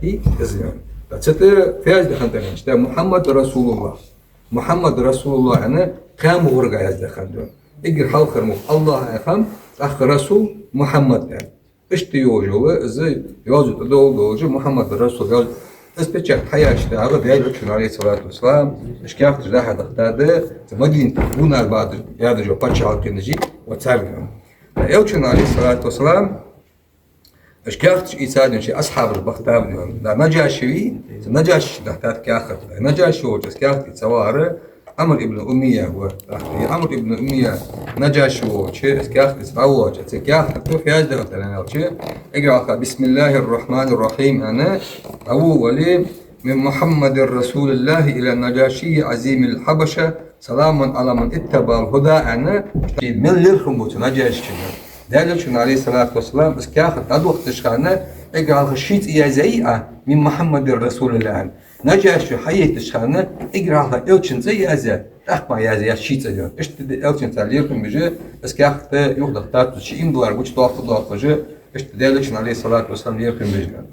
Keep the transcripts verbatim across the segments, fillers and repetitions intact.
И из вен. Цу тӀа фу яздаь хиннад аьлча, Мухьаммад Расулуллах. Мухьаммад Расулуллах аьнна, кхаь мугӀарга яздаь хиннад вен. Эггара хьалхара мугӀ Аллах аьнна хиннаб, тӀаккха Расул Мухьаммад аьнна. Иштта йолаш йола, из йоазув тӀадоагӀаш дола Мухьаммад Расул йоазув. Из печать хьаяьчул тӀехьагӀа Даьла Элчано, Ӏалайхи ссалату вассалам, уж каьхаташ дӀа-хьа дахийтад, цу Мадинате гонахьа бадар ядажо паччахьалкхенаши ва царга. Элчано, Ӏалайхи ссалату вассалам, уж каьхаташ ийцад вен, ший асхьабаш бахийтаб вен. Да, Наджаши вий, цу Наджашийчура дахийтад каьхат. Наджаши волча из каьхат ийца вахар Ӏамр ибн Умайя ва. ТӀаккха из Ӏамр ибн Умайя Наджаши волча из каьхат ийца дӀаволлача, цу каьхата тӀа фу яздаь хиннад аьлча, эггара хьалха «بسم الله الرحمن الرحيم» аьнна, дӀаволавале: «من محمد رسول الله إلى النجاشي عظيم الحبشة سلام على من اتبع الهدى» аьнна, мел лерхӀам бу цу Наджашийчунна. Даьла Элчано, Ӏалайхи ссалату вассалам, из каьхат дӀадохийтача хана, эггара хьалха ший цӀи язъяьй, а, «من محمد رسول الله» аьнна. Наджаши хьаеттача хана, эггара хьалха Элчан цӀи язъяь, тӀаккха мара язъяьй ший цӀи вен. Иштта да Элчанца лерхӀам беш, из каьхат юхадахийтад цо, ший иман диллар гучадоаккха-доаккхаш, иштта Даьла Элчанна, Ӏалайхи ссалату вассалам, лерхӀам беш вен.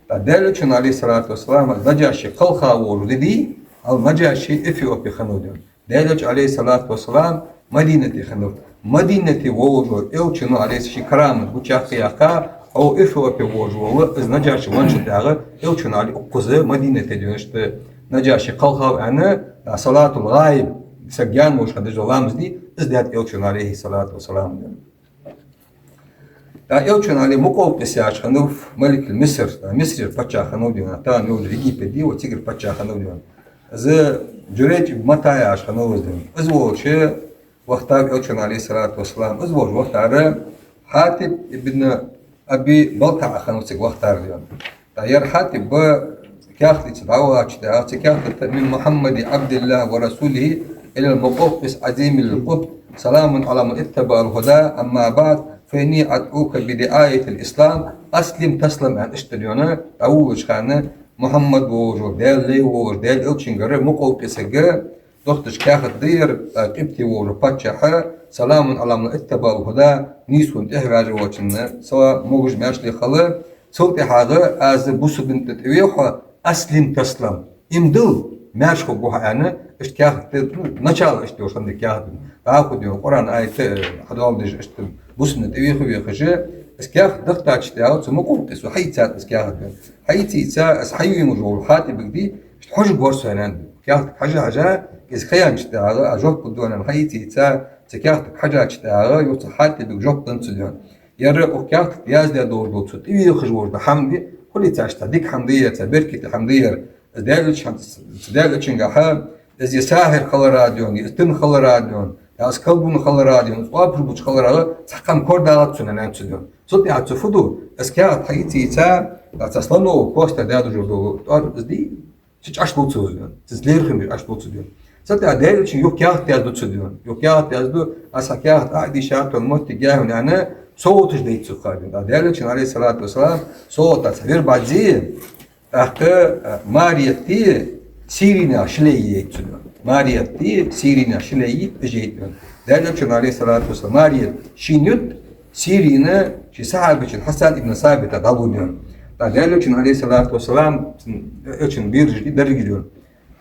ТӀаккха Даьла Элчано, Ӏалайхи ссалату вассалам, Наджаши кхелха волаш ди дий, хьал Наджаши Эфиопе хиннав вен. Даьла Элча, Ӏалайхи ссалату вассалам, Мадинате хиннав. Мадинате волаш вола Элчано, Ӏалайхи, ший карамат гучаяккха, хьо Эфиопе волаш вола из Наджаши венначул тӀехьагӀа, Элчано, Ӏалайхи, укхаза Мадинате дувцаш да, Наджаши кхелхав аьнна, салатул-гӀаиб, саг гаьна волаш хьадеш дола ламаз дий, из даьд Элчано, Ӏалайхи ссалату вассалам, вен. ТӀаккха Элчано, Ӏалайхи, Мукъовкъис яхаш хиннав, маликул Миср, Мисрера паччахь хиннав вен, тахан йолча Египет дий, ва, цигара паччахь хиннав вен. Из Джурайдж ибн Матта яхаш хиннав из вен. Из волча вахийтав Элчано, Ӏалайхи ссалату вассалам. Из волча вахийтар Хьатиб ибн Аби БалтаӀа хиннав цига вахийтар вен. ТӀаккха ер Хьатиб каьхат ийца дӀавахача тӀехьагӀа, цу каьхата тӀа: «من محمد عبد الله ورسوله إلى المقوقس عظيم القبط سلام على من اتبع الهدى أما بعد فإني أدعوك بدعاية الإسلام أسلم تسلم» аьнна, иштта да вен, дӀаволалуча хана Мухьаммад волаш вола, Даьла лай волаш, Даьла Элчангара Мукъовкъисага дохийташ каьхат да ер, а, къибти волча паччахьа: «سلام على من اتبع الهدى», нийсхо тӀехьа ваьжа волчунна салам, могаш-маьрша хилда. Цул тӀехьагӀа аз бусалба дина тӀа тӀавех хьо, «أسلم تسلم», иман дилла, маьрша хургва хьо аьнна, иштта каьхат да, ну, начало иштта йолаш хиннад каьхата. ДӀахо да вен Къуръана аят, э, хьадоаладеш, иштта бусалба дина тӀавеха-вехаш, из каьхат дахийтача тӀехьагӀа цу Мукъовкъисо хьаийцад из каьхат вен. Хьаийца, из хьайоалаш вола Хьатибага дий, иштта хьожаргвар со аьнна. Каьхатага хьажа-хьажа, из хьаяьнначул тӀехьагӀа, а, жоп лургда аьнна хьаийца, цу каьхатага хьажачул тӀехьагӀа, юха цу Хьатибага жоп деннад цо вен. Ер укх каьхата тӀа яздаь долаш дола, цо тӀавехаш волаш дола хӀама дий, хулийца иштта дика хӀама да ер, цхьа беркате хӀама да ер, из Даьла Элча хӀама, цу Даьла Элчангахьа, из е сахьир хилар а да вен, е из тин хилар а да вен, е из колдун хилар а да вен, из оапаш бувцаш хиларах цхьаккха хӀама корадоагӀац цунна аьнна цо вен. Цул тӀехьагӀа цо фу ду, из каьхат хьаийца, цхьа слоновой костах даь дужур дола тӀор из дий, цу чу Ӏаш лувц цо из вен. Цу лерхӀам беш Ӏаш лувц цо из вен. Цул тӀехьагӀа Даьла Элчано юха каьхат язду цо из вен. Юха каьхат язду, аз хьа каьхат Ӏодийшад, тхона моттиг яьй хьона аьнна, совгӀаташ дайт цо хьа вен. ТӀаккха Даьла Элчано, Ӏалайхи ссалату вассалам, совгӀата цхьа вир бӀаргзий, тӀаккха, а, Мариятти Сиринах ши лай яйт цо из вен. Мариятти Сиринах ши лай яйт, уж яйт вен. Даьла Элчано, Ӏалайхи ссалату вассалам, Марият шийна ют, Сирина ший сахьабачун Хьасан ибн Сабитах дӀалу вен. ТӀаккха Даьла Элчан, Ӏалайхи ссалату вассалам, Элчан бераш дий, деррига вен.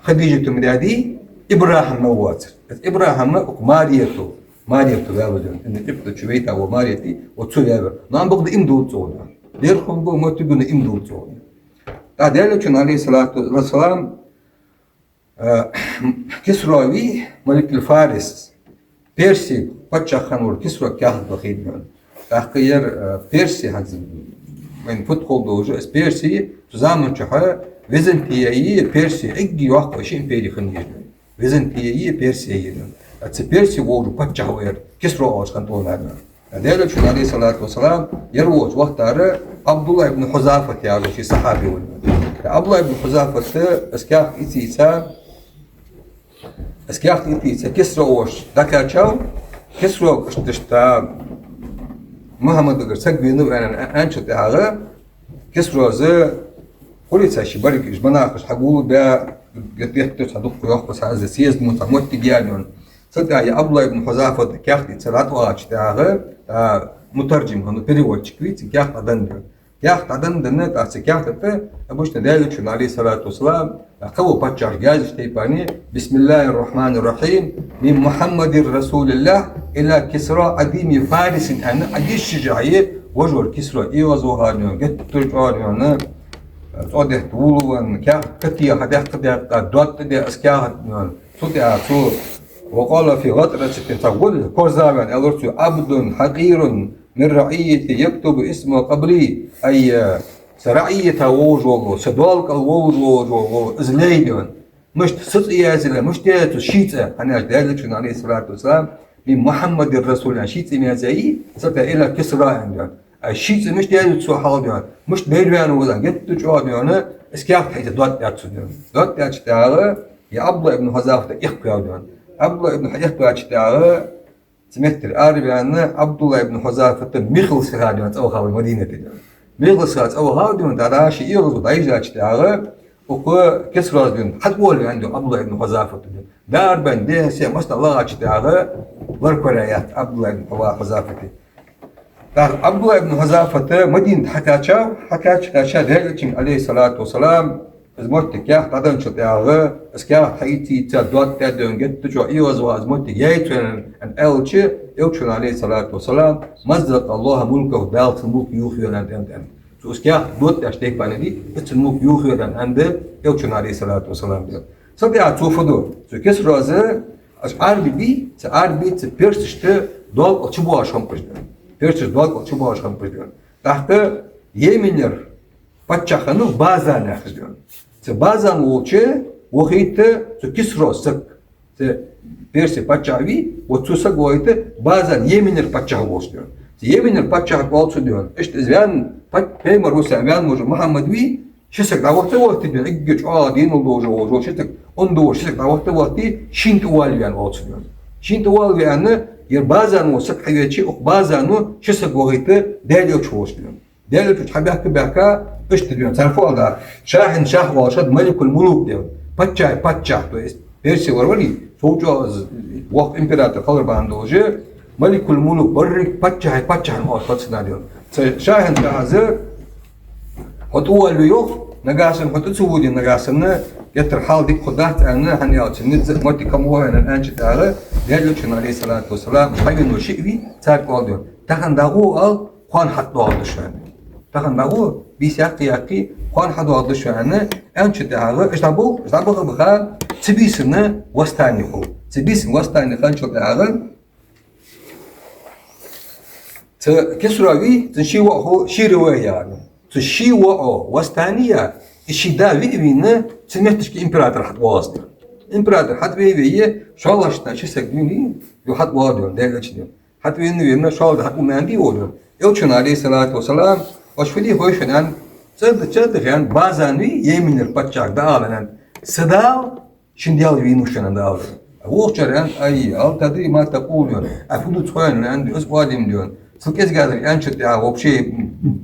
Хадижата ма даьдий, ИбрахӀим ма воацар. Из ИбрахӀим укх Марията, Марията ваьв из вен. Из Египта чу вайта вола Мариятти, вот цо ваьв. Но амма бакъда иман дуллац цо вен. ЛерхӀам бу, моттиг я, но иман дуллац цо вен. ТӀаккха Даьла Элчано, Ӏалайхи ссалату вассалам, Э, Кисра вий, Маликул Фарис, Перси паччахь хинна вола Кисрага каьхат бахийта вен. ТӀаккха ер, э, Перси хӀанз вайна фуд ховргдолаш, из Перси цу заман чухь Византияи Перси эггара йоккха ши импери хиннай. Византияи Персияи. А цу Перси волча паччахьо ер Кисра оалаш хиннад тхона аьнна. Даьла Элчано, Ӏалайхи ссалату вассалам, ер волча вахийтар Ӏабдуллахь ибн Хьузафат яхаш ший сахьаби ва. Ӏабдуллахь ибн Хьузафата из каьхат ийца, из каьхат ийца Кисра волча дӀакхаьчав, Кисрага иштта, иштта Мухьаммадагара саг венав аьнна, аьнначул тӀехьагӀа, Кисрас хулийца ший берригаш, монахаш хьагулбаь, геттара цхьа дукха йоккха цхьа из съезд мо цхьа моттиг яьй вен. Цул тӀехьагӀа Ӏабдуллахь ибн Хьузафата каьхат ийца дӀатӀавахача тӀехьагӀа, а, мутаржим хиннав, переводчик вий, цун каьхат дӀаденнад вен. Каьхат дӀаденна, тӀаккха цу каьхата тӀа обычно Даьла Элчан, عليه الصلاة والسلام, кхыча паччахьашка язъеш тайпара: بسم الله الرحمن الرحيم، من محمد رسول الله إلى كسرى عظيم فارس аьнна, Ӏадешшехь, вожар Кисро эгӀазвахав, геттара чӀоагӀа, цӀогӀа дехьа вувлавенна, каьхат катеха дехкадаьккха, доад тӀадеа из каьхат, цу тӀа цо: وقال في غطرسة, цхьа гӀолла корзагӀваьнна, аьлар цо: عبد حقير من رعيتي يكتب اسمه قبلي, ай, са раӀийта волаш вола, са доал кӀал волаш волаш вола из лай, дий хьона. Мишта, са цӀи язъе, мишта язъе цо ший цӀи, хӀана аьлча Даьла Элчано, عليه الصلاة والسلام, من محمد رسول الله, ший цӀи ма язъяьй, цу тӀа إلى كسرى аьнна, дий хьона. Ай, ший цӀи мишта язъю цо хьалха, дий хьона, мишта майра ваьннав из, геттара чӀоагӀа, дий хьона, из каьхат хьаийца доад тӀадаьд цо, дий хьона. Доад тӀадаьчул тӀехьагӀа ер Ӏабдуллахь ибн Хьузафа тӀа эккхаваьв, дий хьона. Ӏабдуллахь ибн Хьузафа эккхаваьчул тӀехьагӀа цу меттера араваьнна, Ӏабдуллахь ибн Хьузафа Михалсаха, дий хьона, цӀавахав Мадинате, дий хьона. Михалсаха цӀавахав, дий хьона, дӀа-дӀа ше эгӀазло дӀайижачул тӀехьагӀа, укх Кисрос, дий хьона, хьатӀавоалаве аьннад, дий хьона, Ӏабдуллахь ибн Хьузафата, дий хьона. Дарба, дехьа-сехьа массанахьа лагӀачул тӀехьагӀа лархӀа ваьннав Ӏабдуллахь ибн Хьузафата. ТӀаккха Ӏабдуллахь ибн Хьузафа Мадинате хьакхаьчав, хьакхаьча, кхаьча Даьла Элчанга, عليه الصلاة والسلام, из моттиг каьхат дӀаденначул тӀехьагӀа, из каьхат хьаийца, ийца, доад тӀадаьд, дий хьона, геттара чӀоагӀа эгӀазвахав из моттиг, яйца венав аьнна аьлча, Элчано, عليه الصلاة والسلام: مزق الله ملكه, Дала цун мулк йохайойла, аьнна, аьннад. Цо из каьхат доад тӀадаьча тайпара, дий, из цун мулк йохайойла, аьнна, аьннад Элчано, عليه الصلاة والسلام, дий хьона. Цул тӀехьагӀа цо фу ду? Цу Кисрос, уж Ӏарбий бий, цу Ӏарбий, цу персашта доал кӀал чубоагӀаш хиннаб уж, дий хьона. Персашта доал кӀал чубоагӀаш хиннаб уж, дий хьона. ТӀаккха Йеменера паччахь хиннав Базан яхаш, дий хьона. Цу Базан волча вахийт цу Кисрос саг. Цу Персе паччахь вий, вот цо саг вахийт Базан, Йеменера паччахь волча, дий хьона. Цу Йеменера паччахьага оал цо, дий хьона. Иштта из ваьнна, пай-, пайхамар ва аьнна ваьнна волаш Мухьаммад вий, ши саг дӀавахийта вахийт, дий хьона, эггара чӀоагӀа дин дола волаш вола ши саг, онда волаш ши саг дӀавахийта вахийт, шийна тӀавоалаве аьнна оал цо, дий хьона. Шийна тӀавоалаве аьнна, ер Базан вола саг хьавеча, укх Базано ши саг вахийт Даьла Элча волча, дий хьона. Даьла Элча хьабаьхка-баьхка, иштта, дий хьона, цар фу оал дий: Шахин Шах волаш хиннад, Маликуль-Мулук, дий хьона, паччахьий паччахь, то есть Персе вар вале, цул чӀоагӀа из воккха император хилар бахьан долаш, Маликуль-Мулук, берригача паччахьий паччахь оалаш хиннад цунах, дий хьона. Цу Шахин Шахас хьо тӀавоалаве, йоах, нагахьа санна хьо тӀа ца воде, нагахьа санна геттара хьал дика хургдац аьнна, хӀана аьлча низ а, моттиг а хӀама хьоахаву аьнна, аьнначул тӀехьагӀа, Даьла Элчано, عليه الصلاة والسلام, хьавена шиъ вий, царга оал, дий хьона: тахан дӀагӀо, оал, кхоана хьатӀадоагӀаргда шо, аьнна. Тахан дӀагӀо, бийса яккхе-яккхе, кхоана хьатӀадоагӀаргда шо, аьнна, аьнначул тӀехьагӀа, уж дӀаболх, уж дӀабаха-баха, цу бийсан восстани хул. Цу бийсан восстани хинначул тӀехьагӀа, цу Кисро вий, цун ший воӀ хул Шира вай яхаш. Цу ший воӀо восстани яь, из ший да виъ вийна, цу метташка император хьатӀавоагӀаш, дий хьона. Император хьатӀаве а ве, шоллагӀча дийнахьа ши саг вийна, юха хьатӀавоагӀа, дий хьона, Даьла Элча, дий хьона. ХьатӀавена, вена, шоллагӀа дийнахьа хьатӀавоагӀа, аьннад, йоах, дий хьона. Элчано, عليه الصلاة والسلام, оаш фу де хой шоана, аьнна, цӀа-, цӀа-, цӀа-, аьнна, Базан вий, Йеменера паччахьага дӀаала, аьнна: са Дала шун Даьла вийнав шоана, аьнна, дӀаала. Вокхар аьннад: أي، هل تدري ما تقول, дий хьона. Ӏа фу дувц хой, аьнна, из оалам, дий хьона. Цул кӀезигагӀа аьнначул тӀехьагӀа вообще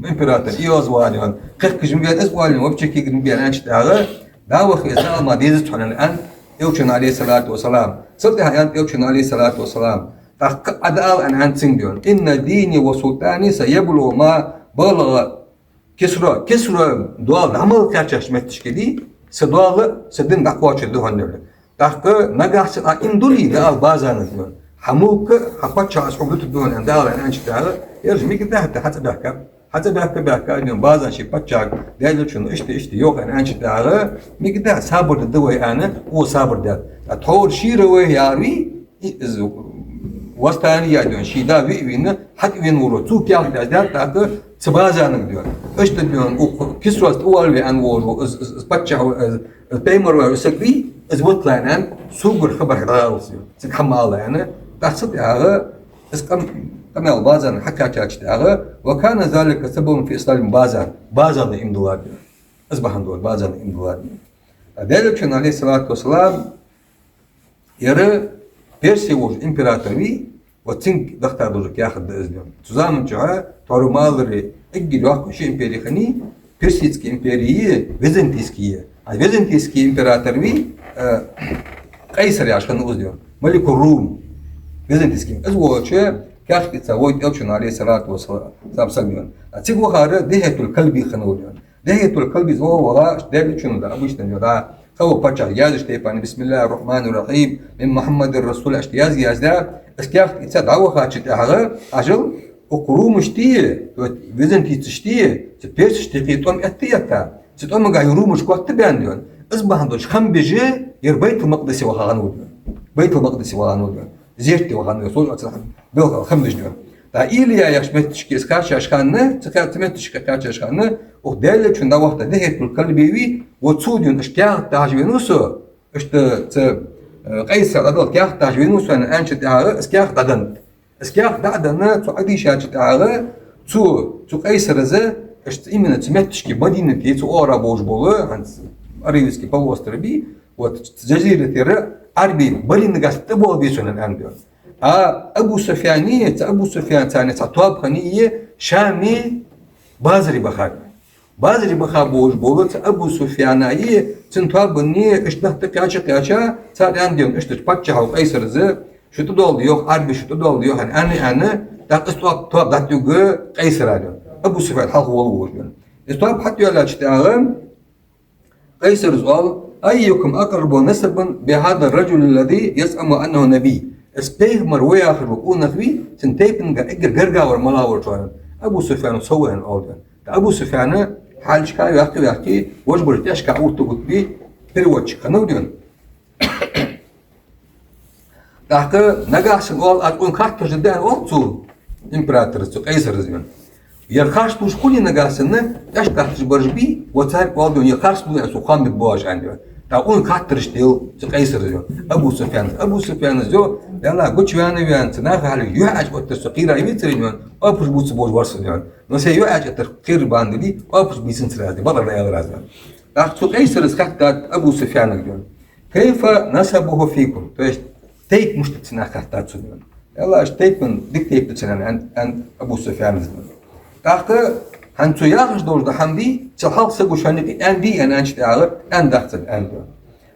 император эгӀазвахав, дий хьона. Кхехкаш ма вий из оалам, вообще кегаш ма вий аьнначул тӀехьагӀа, дӀаваха, из Дала ма дезац хьона, аьнна, аьннад Элчано, عليه الصلاة والسلام. Цул тӀехьагӀа аьннад Элчано, عليه الصلاة والسلام: тӀаккха Ӏа дӀаала, аьнна, аьннад цунга, дий хьона: إن ديني وسلطاني سيبلغ ما بلغ كسرى. Кисрос доал дӀа мел кхаьчача метташка, дий, са доал, са ди дӀакхоачаргда хьона, аьнна. ТӀаккха нагахьа санна Ӏа иман диле, дӀаала Базанга, дий хьона, хьа мулк, хьа паччахьалкхе хьо гуттар да хьона, аьнна, дӀаала, аьнна, аьнначул тӀехьагӀа, ераш мига даьхьа, хьа цӀа баьхкаб. Хьа цӀа баьхка-баьхка, дий хьона, Базан ший паччахьага Даьла Элчано иштта, иштта йоах, аьнна, аьнначул тӀехьагӀа, мигда сабар дергда вай, аьнна, цо сабар даьд. А тхьовра Шира вай яхар вий, из восстани яь, дий хьона, ший да виъ вийна, хьатӀавена вола, цо каьхат дӀадаьд, тӀаккха цу Базанга, дий хьона. Иштта, дий хьона, укх Кисрос тӀавоалаве аьнна волаш вола из, из, из паччахь, из, из пайхамар вар саг вий, из виталахь, аьнна, согара хабар хьадоагӀалда, дий хьона. Цига хӀама ала, аьнна, тӀаккха цул тӀехьагӀа из къам-, къамаьл Базанга хьакхаьчачул тӀехьагӀа, وكان ذلك سببا في إسلام Базан. Базан иман диллад, дий хьона. Из бахьан долаш Базан иман диллад, дий хьона. А Даьла Элчано, عليه الصلاة والسلام, ер Персе волча император вий, вот цунга дахийтар долаш каьхат да из, дий хьона. Цу заман чухь тхьовра ма аллара, эггара йоккха ши импери хиннай, Персидски импери, Византийски. А Византийски император вий, э, Къайсар яхаш хиннав из, дий хьона. Маликур-Рум. Византийски. Из волча, каьхат ийца вода Элчано, عليه الصلاة والسلام, саг, йоах. А цига вахар Дихьятул Калби хиннав, йоах. Дихьятул Калби из ваха, ваха, Даьла Элчано, да, обычно, йоах, да, хӀара паччахьа язъеш тайпара: «بسم الله الرحمن الرحيم، من محمد رسول», иштта язъяь, язъяь, из каьхат ийца дӀавахача тӀехьагӀа, ажал, укх румашта, то есть византийцашта, цу персашта юкъе тӀом этта, этта, цу тӀомагахьа румаш котта баьнна, йоах. Из бахьан долаш хам беш, ер Байтул-Макъдисе ваха хиннав, йоах. Байтул-Макъдисе ваха хиннав, йоах. Зерате ваха хиннав, йоах, сожжённый хиннав, белхал хам беш, йоах. ТӀаккха Илия яхача метташка из кхаьчача хана, цу кхаь-, цу метташка кхаьчача хана, укх Даьла Элчано дӀавахийта Дихьятул Калби вий, ва цо, йоах, иштта каьхат дахьаш венав со, иштта цу, э, Къайсара дӀадала каьхат дахьаш венав со, аьнна, аьнначул тӀехьагӀа, из каьхат дӀаденнад. Из каьхат дӀа а денна, цо Ӏодийшачул тӀехьагӀа, цо, цу Къайсара из, иштта именно цу метташка, Мадинате, цу оагӀорахьа болаш бола, хӀанз Аравийский полуостров бий, вот, джазиратера Ӏарбий баринагахьа тӀабоагӀа бий со, аьнна, аьннад, йоах. А Абу Суфьяни, цу Абу Суфьянаца цхьа тоаба хиннай Шаме базар бахар. Базар баха болаш бола цу Абу Суфьянаи цун тоабани, иштта нах тӀакхаьча-кхаьча, цар аьннад, йоах, иштта паччахьо Къайсара из, шу тӀадоаладе, йоах, Ӏарбий шу тӀадоаладе, йоах, аьнна, аьнна, аьнна, тӀаккха из тоаба, тоаба дӀатӀаюг Къайсара, йоах. Абу Суфьян хьалха вола волаш, йоах. Из тоаба хьатӀайоалаьчул тӀехьагӀа, Къайсара из оал: «أيكم أقرب نسبا بهذا الرجل الذي يزعم أنه نبي». Из пайхамар ва яхаш вола къонах вий, цун тайпанга эггара гаргавар малагӀа ва, йоах. Абу Суфьяно сов ва, аьнна, оал, йоах. ТӀаккха Абу Суфьян хьалчка ваьккха, ваьккха, вожбараш тӀехьашка гӀорта гуттабий, переводчик хиннав, йоах. ТӀаккха нагахьа санна, оал, аз цунга хаттар дергда, аьнна, оал цу императора, цу Къайсара из, йоах. Ер харц лувш хуле нагахьа санна, тӀехьашка хатташ бараш бий, ва царга оал, йоах, ер харц лувш, аьнна, со хоам бергбоацаш, аьнна, йоах. ТӀаккха цунга хаттар деш да цу Къайсара из, йоах. Абу Суфьяна, Абу Суфьяна из, йоах, Даьллахь, гучаваьнна, ваьнна, цу наха хьалха юхь Ӏаьча оттар со кхера вецаре, йоах, оапаш бувца болаш вар со, йоах. Но се юхь Ӏаьча оттар кхера бахьан дале, оапаш бийцанзар аз, бакъдар даьлар аз, йоах. ТӀаккха цу Къайсара из хаьттад Абу Суфьянага, йоах: «كيف نسبه فيكم؟» То есть, тайпа мишта да цун, аьнна, хаьттад цо, йоах. Аьлар, тайпа дика тайпа да цун, аьнна, аьннад Абу Суфьяна из. ТӀаккха хӀанз цо яхаш долаш дола хӀама дий, цул хьалха саго шоана юкъе аьннадий, аьнна, аьнначул тӀехьагӀа, аьннадац, аьнна, аьннад, йоах.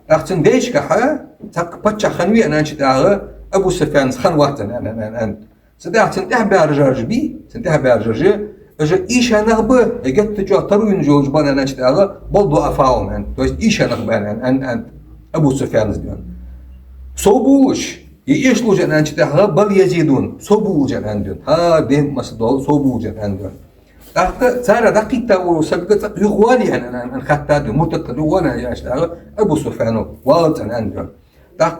ТӀаккха цун дешагахьа, цхьаккха паччахь хиннавий, аьнна, аьнначул тӀехьагӀа, Абу Суфьяна из хиннавац, аьнна, аьнна, аьнна, аьннад. Цул тӀехьагӀа цунна тӀехьабаьржараш бий, цунна тӀехьабаьржараш, уж ийша нах ба, э, геттара чӀоагӀа таро йолаш ба, аьнна, аьнначул тӀехьагӀа, «بل ضعفاء», аьнна, то есть ийша нах ба, аьнна, аьнна, аьннад Абу Суфьяна из, йоах. Сов ба уж, е эшалуш, аьнна, аьнначул тӀехьагӀа, «بل يزيدون», сов ба уж, аьнна, аьннад, йоах. ХӀара ден масса дола сов ба уж, аьнна, аьннад, йоах. ТӀаккха царех дӀакхийтта вола саг цӀаккха юхавалий, аьнна, аьнна, аьнна, хаьттад, йоах, муртад хилар юхавалий, аьнна, аьнначул тӀехьагӀа, Абу Суфьяно валац, аьнна, аьннад, йоах. ТӀаккха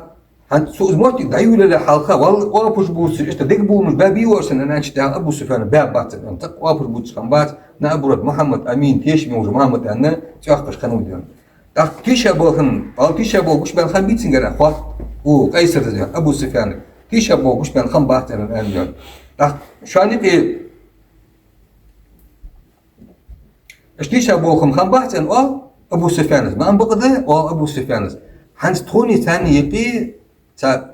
хӀанз цо из моттиг дӀайолале хьалха, валла оапаш бувцаш, иштта дега болаш баьбий ер саг, аьнна, аьнначул тӀехьагӀа, Абу Суфьяно баьбац, аьнна, цӀаккха оапаш бувцаш хиннабац, наоборот, Мухьаммад Амин, тешаме волча Мухьаммад, аьнна, цӀоахкаш хиннав, йоах. ТӀаккха тийшаболх хинна, валла тийшаболх гучабаьнна хиннабий цунгара, аьнна, хоатт цу Къайсара из, йоах, Абу Суфьянага. Тийшаболх гучабаьнна хиннабац, аьнна, аьннад, йоах. ТӀаккха шоана юкъе Иштта тийшаболх хиннабац, аьнна, оал Абу Суфьяна из. Ма ам бакъда, оал Абу Суфьяна из, хӀанз тхонеи царнеи юкъе цхьа,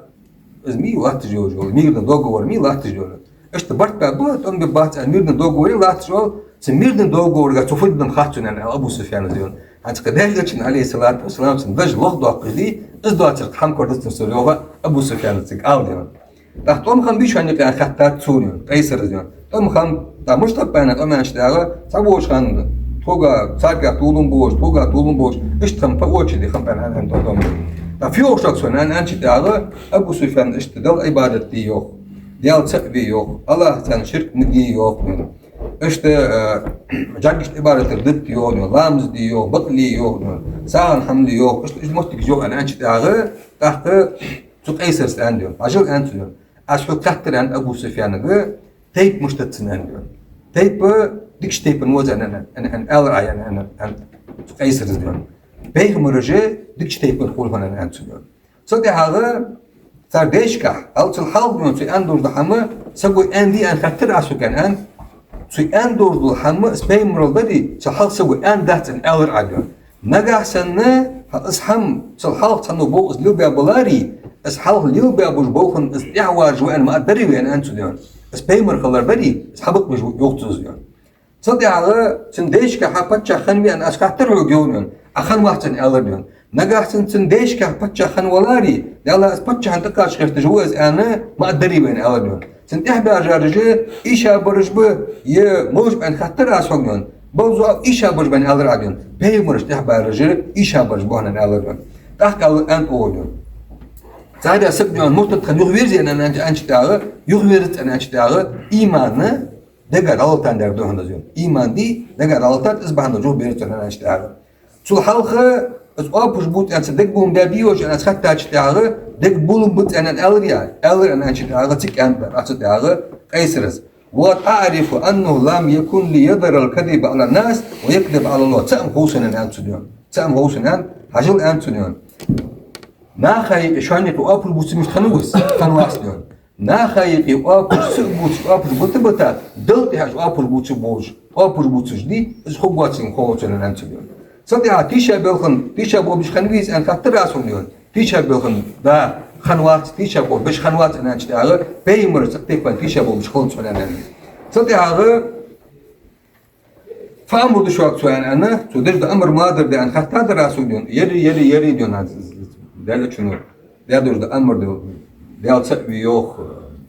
из мий латташ йолаш йола, мирный договор мий латташ йола. Иштта барт баь ба, тӀом бергбац, аьнна, мирный договор латташ йола, цу мирный договорга цо фу дергда хац сона, аьнна, аьннад Абу Суфьяна из, йоах. ХӀанз кхы Даьла Элчан, عليه الصلاة والسلام, цун даж лоха доаккхаш дий, из доацар хӀама корадац сона, йоах Абу Суфьяна из цига, аьннад, йоах. ТӀаккха тӀом хиннабий шоана юкъе, аьнна, хаьттад цо, йоах, Къайсара из, йоах. ТӀом хиннаб, тӀаккха мишта хиннаб, аьнна, тӀом аьнначул тӀехьагӀа, цхьаболча хана тхога, царгахьа толам болаш, тхога толам болаш, иштта хиннаб, по очереди хиннаб, аьнна, аьннад, тӀом. ТӀаккха фу йоах шуга сона, аьнна, аьнначул тӀехьагӀа, Абу Суфьяна иштта Далла Ӏибадат де, йоах, Даьла цаӀ ве, йоах, АллахӀаца ширк ма де, йоах, йоах. Иштта, э, жӀаргашта Ӏибадат дар дита, йоах, йоах, ламаз де, йоах, бакъле, йоах, йоах, сагӀан хӀама ле, йоах, иштта, иштта моттигаш йоах, аьнна, аьнначул тӀехьагӀа, тӀаккха цу Къайсара из аьннад, йоах. Хьажал, аьннад цо, йоах. Аз хьога хаьттар, аьннад Абу Суфьянага, тайпа мишта да цун, аьннад, йоах. Тайпа дикача тайпан ва из, аьнна, аьнна, аьнна, аьлар Ӏа, аьнна, аьнна, аьннад цу Къайсара из, йоах. Пайхамараш дикача тайпан хул хьона, аьнна, аьннад цо, йоах. Цул тӀехьагӀа цар дешагахьа, ал цул хьалха, йоах, цо аьнна долаш дола хӀама, саго аьннадий, аьнна, хаьттар Ӏа сога, аьнна, аьннад. Цо аьнна долаш дола хӀама, из пайхамарал дарий, цул хьалха саго аьннадац, аьнна, аьлар Ӏа, йоах. Нагахьа санна, хӀа, из хӀама цул хьалха цхьанне болх из лелабаь баларе, из хьалха лелабаь болаш бола хӀама из тӀехьаваржа ва аьнна ма аргдарий вай, аьнна, аьннад цо, йоах. Из пайхамар хилар дарий, из хьабакъ беш ва, йоах цо из, йоах. Цул тӀехьагӀа цун дешагахьа паччахь хиннавий, аьнна, аз хаьттар хьога, йоах, йоах. Ӏа хиннавац, аьнна, аьлар, йоах. Нагахь санна цун дешагахь паччахь хинна валаре, Даьла, из паччахьан тӀакхача гӀерташ ва из аьнна, ма дарий вайна, аьлар йона. Цунна тӀехьабаьржараш ийшабараш ба, е малаш ба аьнна хаттар аз хьога йона. Балзо ийшабараш ба аьнна аьлар Ӏа йона. Пайхамараш тӀехьабаьржараш ийшабараш ба хьона аьнна аьлар йона. ТӀаккха аьлар аьннад цо йона. Царех саг йона муртад хинна юхаверзац аьнна аьннача тӀехьагӀа, юхаверзац аьнна аьннача тӀехьагӀа, иман дегара гӀалатан дар да хьона из йона. Иман дий, дегара гӀалатан, из бахьан долаш юхаверзац аьнна аьннача тӀехьагӀа. Цул хьалха из оапаш бувц аьнна цар дегабувлам баьбий оаш аьнна хаттача тӀехьагӀа, дегабувлам бац аьнна аьлар е, аьлар аьнна аьннача тӀехьагӀа, цига аьннад цо тӀехьагӀа Къайсара из. وقد أعرف أنه لم يكن ليذر الكذب على الناس ويكذب على الله. Цхьа хӀама хов сона аьнна цо йона. Цхьа хӀама хов сона аьнна, хьажал аьнна цо йона. Наха юкъе, шоана юкъе оапаш бувца мишта хиннав из, хиннавац йона. Наха юкъе оапаш ца бувцаш, оапаш бита-бита, Далла тӀехьа оапаш бувцаш болаш, оапаш бувцаш дий, из хургвоацилга хов сона аьнна цо йона. Цул тӀехьагӀа тийшаболх, тийшаболх беш хиннавий из аьнна хаттар аз хьога йона. Тийшаболх, да, хиннавац, тийшаболх беш хиннавац аьнна аьннача тӀехьагӀа, пайхамараш цӀакх тайпан тийшаболх беш хиннавац аьнна аьннад. Цул тӀехьагӀа фу амар ду шуга цо аьнна аьнна, цо деш дола амар малагӀа да аьнна хаттар аз хьога йона. Ер, ер, ер да йона, Даьла Элчано даь долаш дола амар да, Даьла цаӀ ве йоах,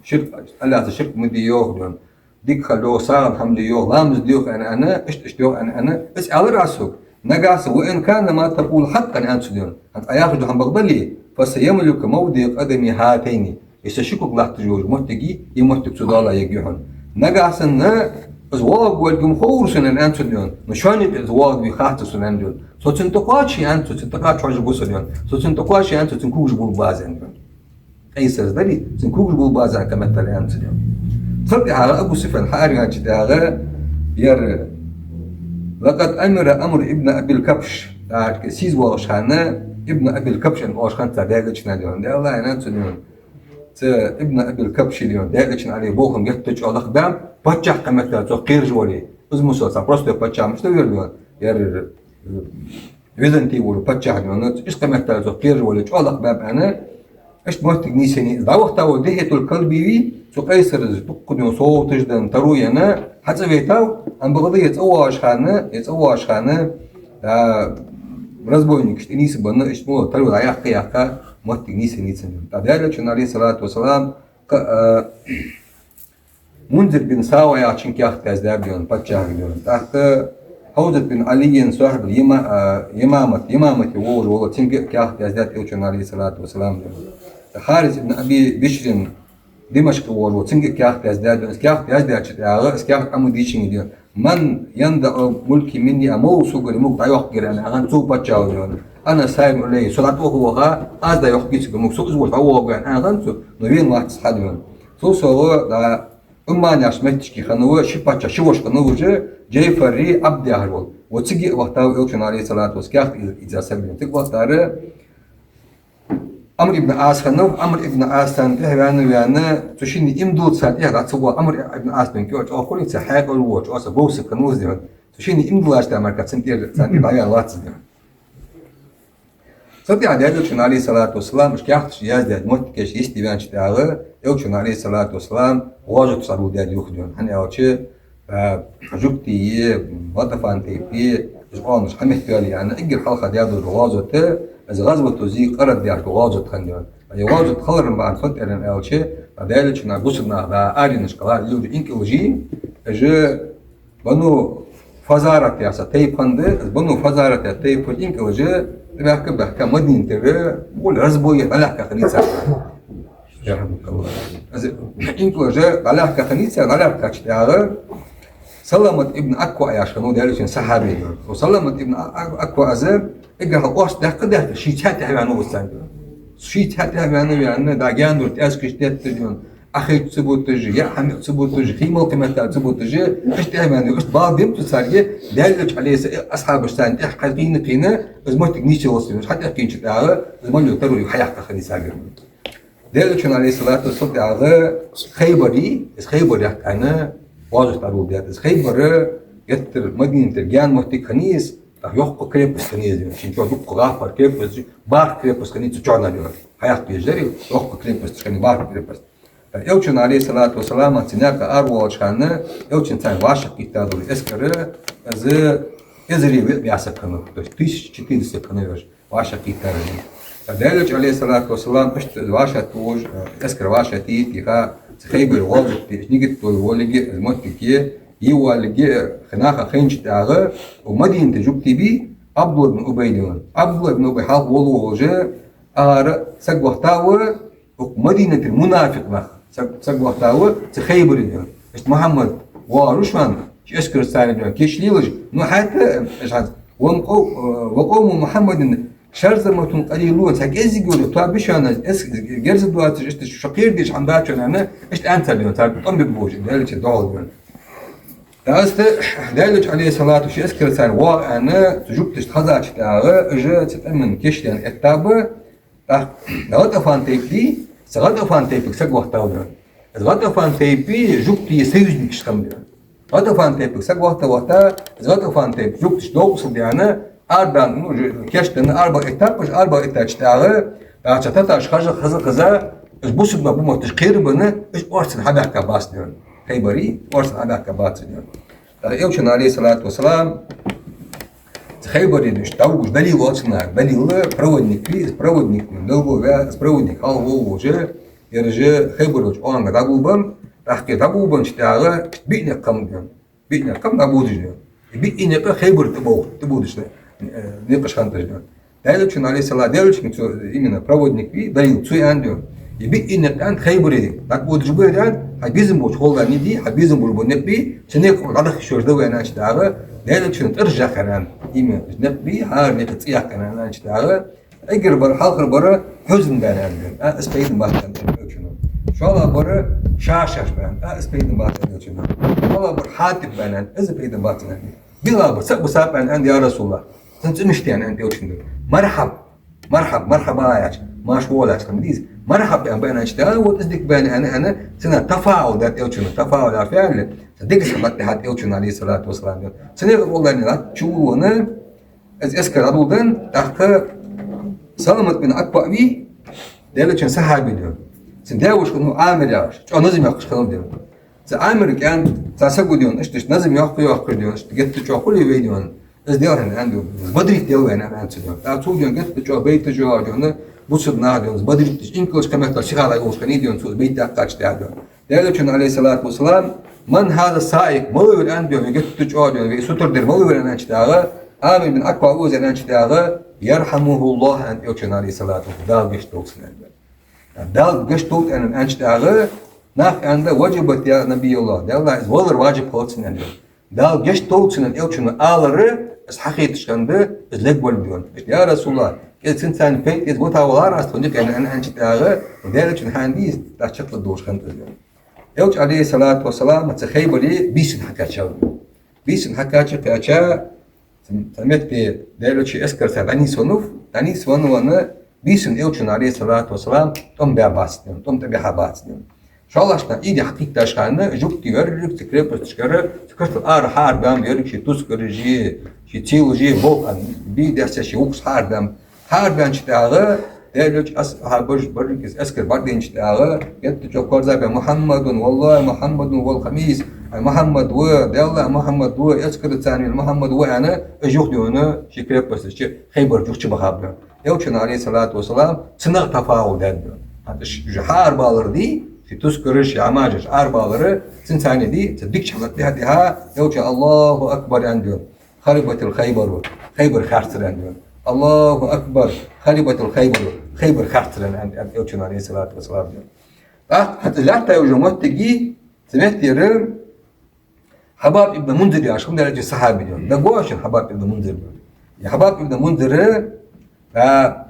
ширк, Аллахьаца ширк ма де йоах йона. Дика хила йоах, сагӀа хӀама де йоах, ламаз де йоах аьнна аьнна, иштта, иштта йоах аьнна аьнна, из аьлар аз хьога. Нагахь санна, وإن كان ما تقول حقا аьнна цо йона. ХӀанз Ӏа яхаш дола хӀама бакъ дале, فسيملك موضع قدمي هاتين. Ер са ши кулг латташ йолча моттиге, ер моттиг цо доаллаш я хьона. Нагахь санна из воагӀа волга ма ховра сона аьнна цо йона. Но шоана юкъе из воагӀаргвий хац сона аьнна йона. Со цунна тӀакхоаче аьнна, цо цунна тӀакхача хьожаргва со йона. Со цунна тӀакхоаче аьнна, цо цун когаш булабаьза аьнна йона. Къайсара из дарий, цун когаш булабаьза аьнна комментарий аьнна цо йона. Цул тӀехьагӀа Абу Суфьян хьаараьннача тӀехьагӀа, ер, لقد أمر عمرو بن أبي الكبش, тӀаккха сийсаз воагӀаш хинна, Ибн Абил Кабш аьнна оалаш хиннад цар Даьла Элчанна йона. Даьла аьнна цо йона. Цу Ибн Абил Кабша йона Даьла Элчан Ӏалайхи боахам геттара чӀоагӀа лакхбаьб, паччахь кхы меттел цох кхераш вале. Из мусал цхьа простой паччахь мишта вер йона. Ер, э, Византи вола паччахь йона, из кхы меттел цох кхераш вале, чӀоагӀа лакхбаьб аьнна, иштта моттиг нийсъеннай из. ДӀавахийта вола Дихьятул Калби вий, цу Къайсара из дуккха йона совгӀаташ денна, таро енна, хьацӀавайтав, амма бакъда ер цӀавоагӀаш хинна, ер цӀавоагӀаш хинна, а, разбойникаш тӀанийсбенна, иштта мел таро дӀаяккха-яккха, моттиг нийсъеннай цун. ТӀаккха Даьла Элчано, Ӏалайхи ссалату вассалам, кха-, а, Мунзир бин Сава яхачунга каьхат яздаьд йона, паччахьага йона. ТӀаккха Хьавзат бин Ӏалийна сахьиб Яма-, а, Ямамат, Ямамате волаш вола, цунга каьхат яздаьд Элчано, Ӏалайхи ссалату вассалам, йона. Хьарис ибн Аби Бишрин Димашкъе волаш вола, цунга каьхат яздаьд йона. Из каьхат яздаьча тӀехьагӀа, из каьхат Ӏа ма дийшадий йона. من ينزع ملكي مني, а мала согара мулк дӀайоаккхаргьяр аьнна, аьннад цу паччахьо йона. أنا ساهمت عليه, со дӀатӀаваха ваха, аз дӀайоаккхаргья цун мулк, со из волча дӀавоагӀаргва аьнна, аьннад цо, но вена вац из хьа йона. Цул совгӀа, да, Умман яхача моттигашка хиннав ши паччахь, ши воша хиннав уж, Джайфари Ӏабди яхаш вола. Ва цига а вахийтав Элчано, Ӏалайхи ссалату вассалам, каьхат из-, изза саг вена. Цига вахийтар Ӏамр ибн Ӏас хиннав, Ӏамр ибн Ӏас царна тӀехьа ваьнна, ваьнна, цу шинне иман диллалца царна тӀехьа дӀа ца воагӀа. Ӏамр ибн Ӏас бен кӀо чӀоагӀа хулий, цхьа хьаькъал вола, чӀоагӀа са говза саг хиннав из, дий хьона. Цу шинне иман диллача тӀехьа мара царна тӀера, царна тӀера дӀаваьнна вац из, дий хьона. Цул тӀехьа Даьла Элчано, Ӏалайхи ссалату вассалам, уж каьхаташ яздаьд, моттигаш йисте ваьннача тӀехьагӀа, Элчано, Ӏалайхи ссалату вассалам, гӀазота дӀадоладаьд юха, дий хьона. ХӀана аьлча, а, жугтий, ГӀатӀафан тайпий, уж къаьнаш хьаметтел яьнна, эггара хьалха даь дола гӀазот, из ГӀазвату Зи Къарад яхаш дола гӀазот хиннад, дий хьона. Из гӀазот хиларах бахьан фу тӀера аьлча, Даьла Элчано бусалба нах дӀа аренашка лар луж инкалжи, уж Бану Фазарат яха тайпа хиннад, из Бану Фазарат яха тайпан инкалаш тӀабаьхка-баьхка Мадинатера, гӀолла разбойяь дӀалаьхка хиннай цар. Ярхьамукаллахь. Из инкалаш дӀалаьхка хиннай цар, дӀалаьхкача тӀехьагӀа Саламат ибн Аква яхаш хиннав Даьла Элчан сахьаби. Ва Саламат ибн А-, А-, Аква из эггара хьалха орц даьккха-даьккха, ший цхьаь тӀехьа ваьннав из царна. Ший цхьаь тӀехьа ваьнна, ваьнна, дӀа гаьнара тӀаьскаш тетташ, йона, Ӏохайта ца буташ, яа хӀама яа ца буташ, хий мел кхы меттел ца буташ, иштта тӀехьа ваьнна, иштта бала димту царга, Даьла Элча, Ӏалайхи ссалам, асхьабаш царна тӀехьа кхийна-кхийна, из моттиг нийсъеллалца, хьатӀакхийнача тӀехьагӀа, из мел йола таро юха хьаяккха хиннай царгара. Даьла Элчано, Ӏалайхи ссалату вассалам, тӀехьагӀа Хайбаре, из Хайбар яхка аьнна, гӀазот дӀадоладаьд. Из Хайбар геттара Мадинатера гаьна моттиг хиннай из, тӀаккха йоккха крепость хиннай из, шийна чу дукха гӀапар крепость, бархӀ крепость хиннай цу чу, дий хьона. Хьаяккха езаш дарий, йоккха крепость хиннай, бархӀ крепость. Элчано, Ӏалайхи ссалату вассалам, цу наькъа аравоалача хана, Элчано царна вӀашагӀкхийттад из эскар, из эзари виъ бӀаь саг хиннав, то есть тысяча четыреста саг хиннав уж вӀашагӀкхийттараш. Даьла Элча, Ӏалайхи ссалату вассалам, иштта вӀашагӀтохаш, эскар вӀашагӀтейтта, цу Хайбаре гӀазот де нигат долаш волга, из моттиг е, е волга, наха хайнача тӀехьагӀа, укх Мадинате жугтий бий, Ӏабдуллахь ибн Убай да. Ӏабдуллахь ибн Убай хьалха волаш волаш, ара саг вахийтав, укх Мадинатера мунафикъ нах саг, саг вахийтав цу Хайбаре, йоах. Иштта Мухьаммад воагӀаш ва шоана, ший эскарца, йоах, кийчлелаш. Ну, хӀаьта, иштта, ва къов-, ва къавму Мухьаммадин ширзиматун къалилун, цхьа кӀезига йола тоаба я шоана, эс-, герз доацаш, иштта шо кхерадеш хӀама дац шоана, аьнна, иштта аьннад цар, йоах, цар тӀом бергболаш, Даьла Элчанна духьал, йоах. ТӀаккха Даьла Элча, Ӏалайхи ссалату, ший эскарца воагӀа аьнна, цу жугташта хезача тӀехьагӀа, уж цу тӀема кийчлена эттаб, тӀаккха ГӀатӀафан тайпа дий, цу ГӀатӀафан тайпага саг вахийтав, йоах. Из ГӀатӀафан тайпа жугтий союзникаш хиннаб, йоах. ГӀатӀафан тайпага саг вахийта, вахийта, из ГӀатӀафан тайпа жугташ довкъусал даьнна, арабаьнна, ну, уж кийчденна, арабаха эттаб уж, арабаха эттача тӀехьагӀа, тӀаккха цу татараш хеза, хеза, хеза, уж бусалба ба мотташ кхерабенна, уж орцанна хьабаьхкаб цар, йоах. Хайбаре орцанна хьабаьхкаб цар, йоах. ТӀаккха Элчано, Ӏалайхи ссалату вассалам, цу Хайбаре, иштта дӀавугаш далил оцунах, далил проводник вий, из проводник, белгало ваь, из проводник хьалха волаш волаш, ераш Хайбар йолча оагӀорахьа дӀагулбеннаб, тӀаккха дӀагулбеннача тӀехьагӀа биъ никъ хиннаб, йоах. Биъ никъ хиннаб дӀабодаш, йоах. Из биъ никъ Хайбаре тӀабоагӀа, тӀабодаш, э, никъаш хиннад уж, йоах. Даьла Элчано, Ӏалайхи ссалату, Даьла Элчанга цо, именно проводник вий, далил цо аьннад, йоах. Из биъ никъ, аьннад, Хайбаре дӀатӀабодаш ба, аьннад, хьай безам болча гӀолла нийсде, хьай безам болаш бола никъ бий, цу никъ дӀадахка йиш йолаш да вай, аьннача тӀехьагӀа, Даьла Элчано тӀара жаххьар, аьннад, именно никъ бий, хӀара никъ цӀи яккхар, аьннача тӀехьагӀа, эггара бархӀ, хьалхара бархӀ Хьузна ба, аьннад, а, из пайда бац, аьннад Элчано. ШоллагӀа бархӀ Шашаш ба, аьннад, а, из пайда бац, аьннад Элчано. ШоллагӀа бархӀ Хьатиб ба, аьннад, из пайда бац, аьннад. ДиълагӀа бархӀ саг ба саб, аьннад, я РасулаллахӀ. Цун цӀи мишта я, аьннад Элчано. Мархьаб, мархьаб, мархьаба яхача, марша вола яхача, хӀама дий из. Мархьаб, аьнна, ба, аьннача тӀехьагӀа, вот из дика ба, аьнна, аьнна, цунах тафаул даьд Элчано, тафаул яхар фу яхилга, цхьа дегаза хӀама латтадаьд Элчано, Ӏалайхи ссалату вассалам. Цу никъа гӀолла латтача вона, из эскар дӀадоладенна, тӀаккха Саламат бин АкваӀ вий, Даьла Элчан сахьаба да. Цун даь-воша хиннав Ӏамир яхаш, чӀоагӀа назам йоаккхаш хиннав, йоах. Цу Ӏамирага аьннад цхьа саго, йоах, иштта, иштта назам йоаккх, йоаккхаш, йоах, иштта геттара чӀоагӀа хуле вайна, йоах, из дел хьона, аьннад, йоах, из Бадрит дел вайна, аьннад цо, йоах. ТӀаккха цо, йоах, геттара чӀоагӀа байташ йоагӀаш, йоах, бусалба наха, йоах, из Бадрит, инкалаш кхы меттел сиха йолаш хиннай, йоах, цо из байт даьккхача тӀехьагӀа, йоах. Даьла Элчано, Ӏалайхи ссалату вассалам: «Ман хӀаза ссаик?» Малав ер, аьннад, йоах, геттара чӀоагӀа, йоах, вай сутара дер малав ер, аьннача тӀехьагӀа, Ӏамир бин АкваӀ ва из, аьннача тӀехьагӀа, «ЯрхьамухӀуллахӀ», аьннад Элчано, Ӏалайхи ссалату вассалам, Дала гешт долда цунна, аьннад. Дала гешт долда, аьнна, аьннача тӀехьагӀа, наха аьннад: «Важабат, я НабийаллахӀ», Даьла, из валар важиб хилац, аьннад. Дала гешт долда цунна, аьнна Элчано алар, из хьахеташ хиннад, из лергвалар, йоах. Иштта, я РасулаллахӀ, кӀезига цунца пайда эца вита валар аз тхона юкъе, аьнна, аьннача тӀехьагӀа, Даьла Элчано хьаьнадий из, тӀаккха чакхдоалаш хиннад из, йоах. Элча, Ӏалайхи ссалату вассалам, цу Хайбаре бийсанна хьакхаьчав. Бийсанна хьакхаьча, кхаьча, цу метте Даьла Элча эскарца дӀанийсвеннав, дӀанийсвенна, венна, бийсанна Элчано, Ӏалайхи ссалату вассалам, тӀом баь бац, йоах, тӀом тӀабихьа бац, йоах. ШоллагӀча дийнахьа, Ӏийда хьакхийттача хана, жугтий ерригаш цу крепосташкара, цу коа тӀара ара хьаара баьннаб, ерригаш шоай тускараши, шоай целаши, болх бе дезаш шоай вокхаш хьаара баьннаб. Хьаара баьннача тӀехьагӀа, Даьла Элча, асхьабаш, берригаш из эскар бӀаргадайнача тӀехьагӀа, геттара чӀоагӀа корзагӀбаьннаб: «Мухьаммадун, валлахӀи, Мухьаммадун вал-хамис», ай, Мухьаммад ва, Даьллахь, Мухьаммад ва, эскарца вена Мухьаммад ва, аьнна, уж юха, йоах, шоай крепосташка, Хайбар чу бахаб, йоах. Элчано, Ӏалайхи ссалату вассалам, цунах тафаул даьд, йоах. ХӀанз уж хьаарабалар дий, шоай тускараш, шоай хӀамаш арабалар, цунца цхьана дий, цу дикача хӀаман тӀехьа-тӀехьа Элчано: «АллахӀу акбар», аьннад, йоах. «Харибатил Хайбару», Хайбар харцар, аьннад, йоах. «АллахӀу акбар, харибатил Хайбару», Хайбар харцар, аьннад, аьннад Элчано, Ӏалайхи ссалату вассалам, йоах. ТӀаккха хӀанз лаьттача уже моттиге, цу меттера Хьабаб ибн Мунзир яхаш хиннав, Даьла Элчан сахьаба, йоах. ДагавоагӀий шоана Хьабаб ибн Мунзир, йоах? Из Хьабаб ибн Мунзир, а,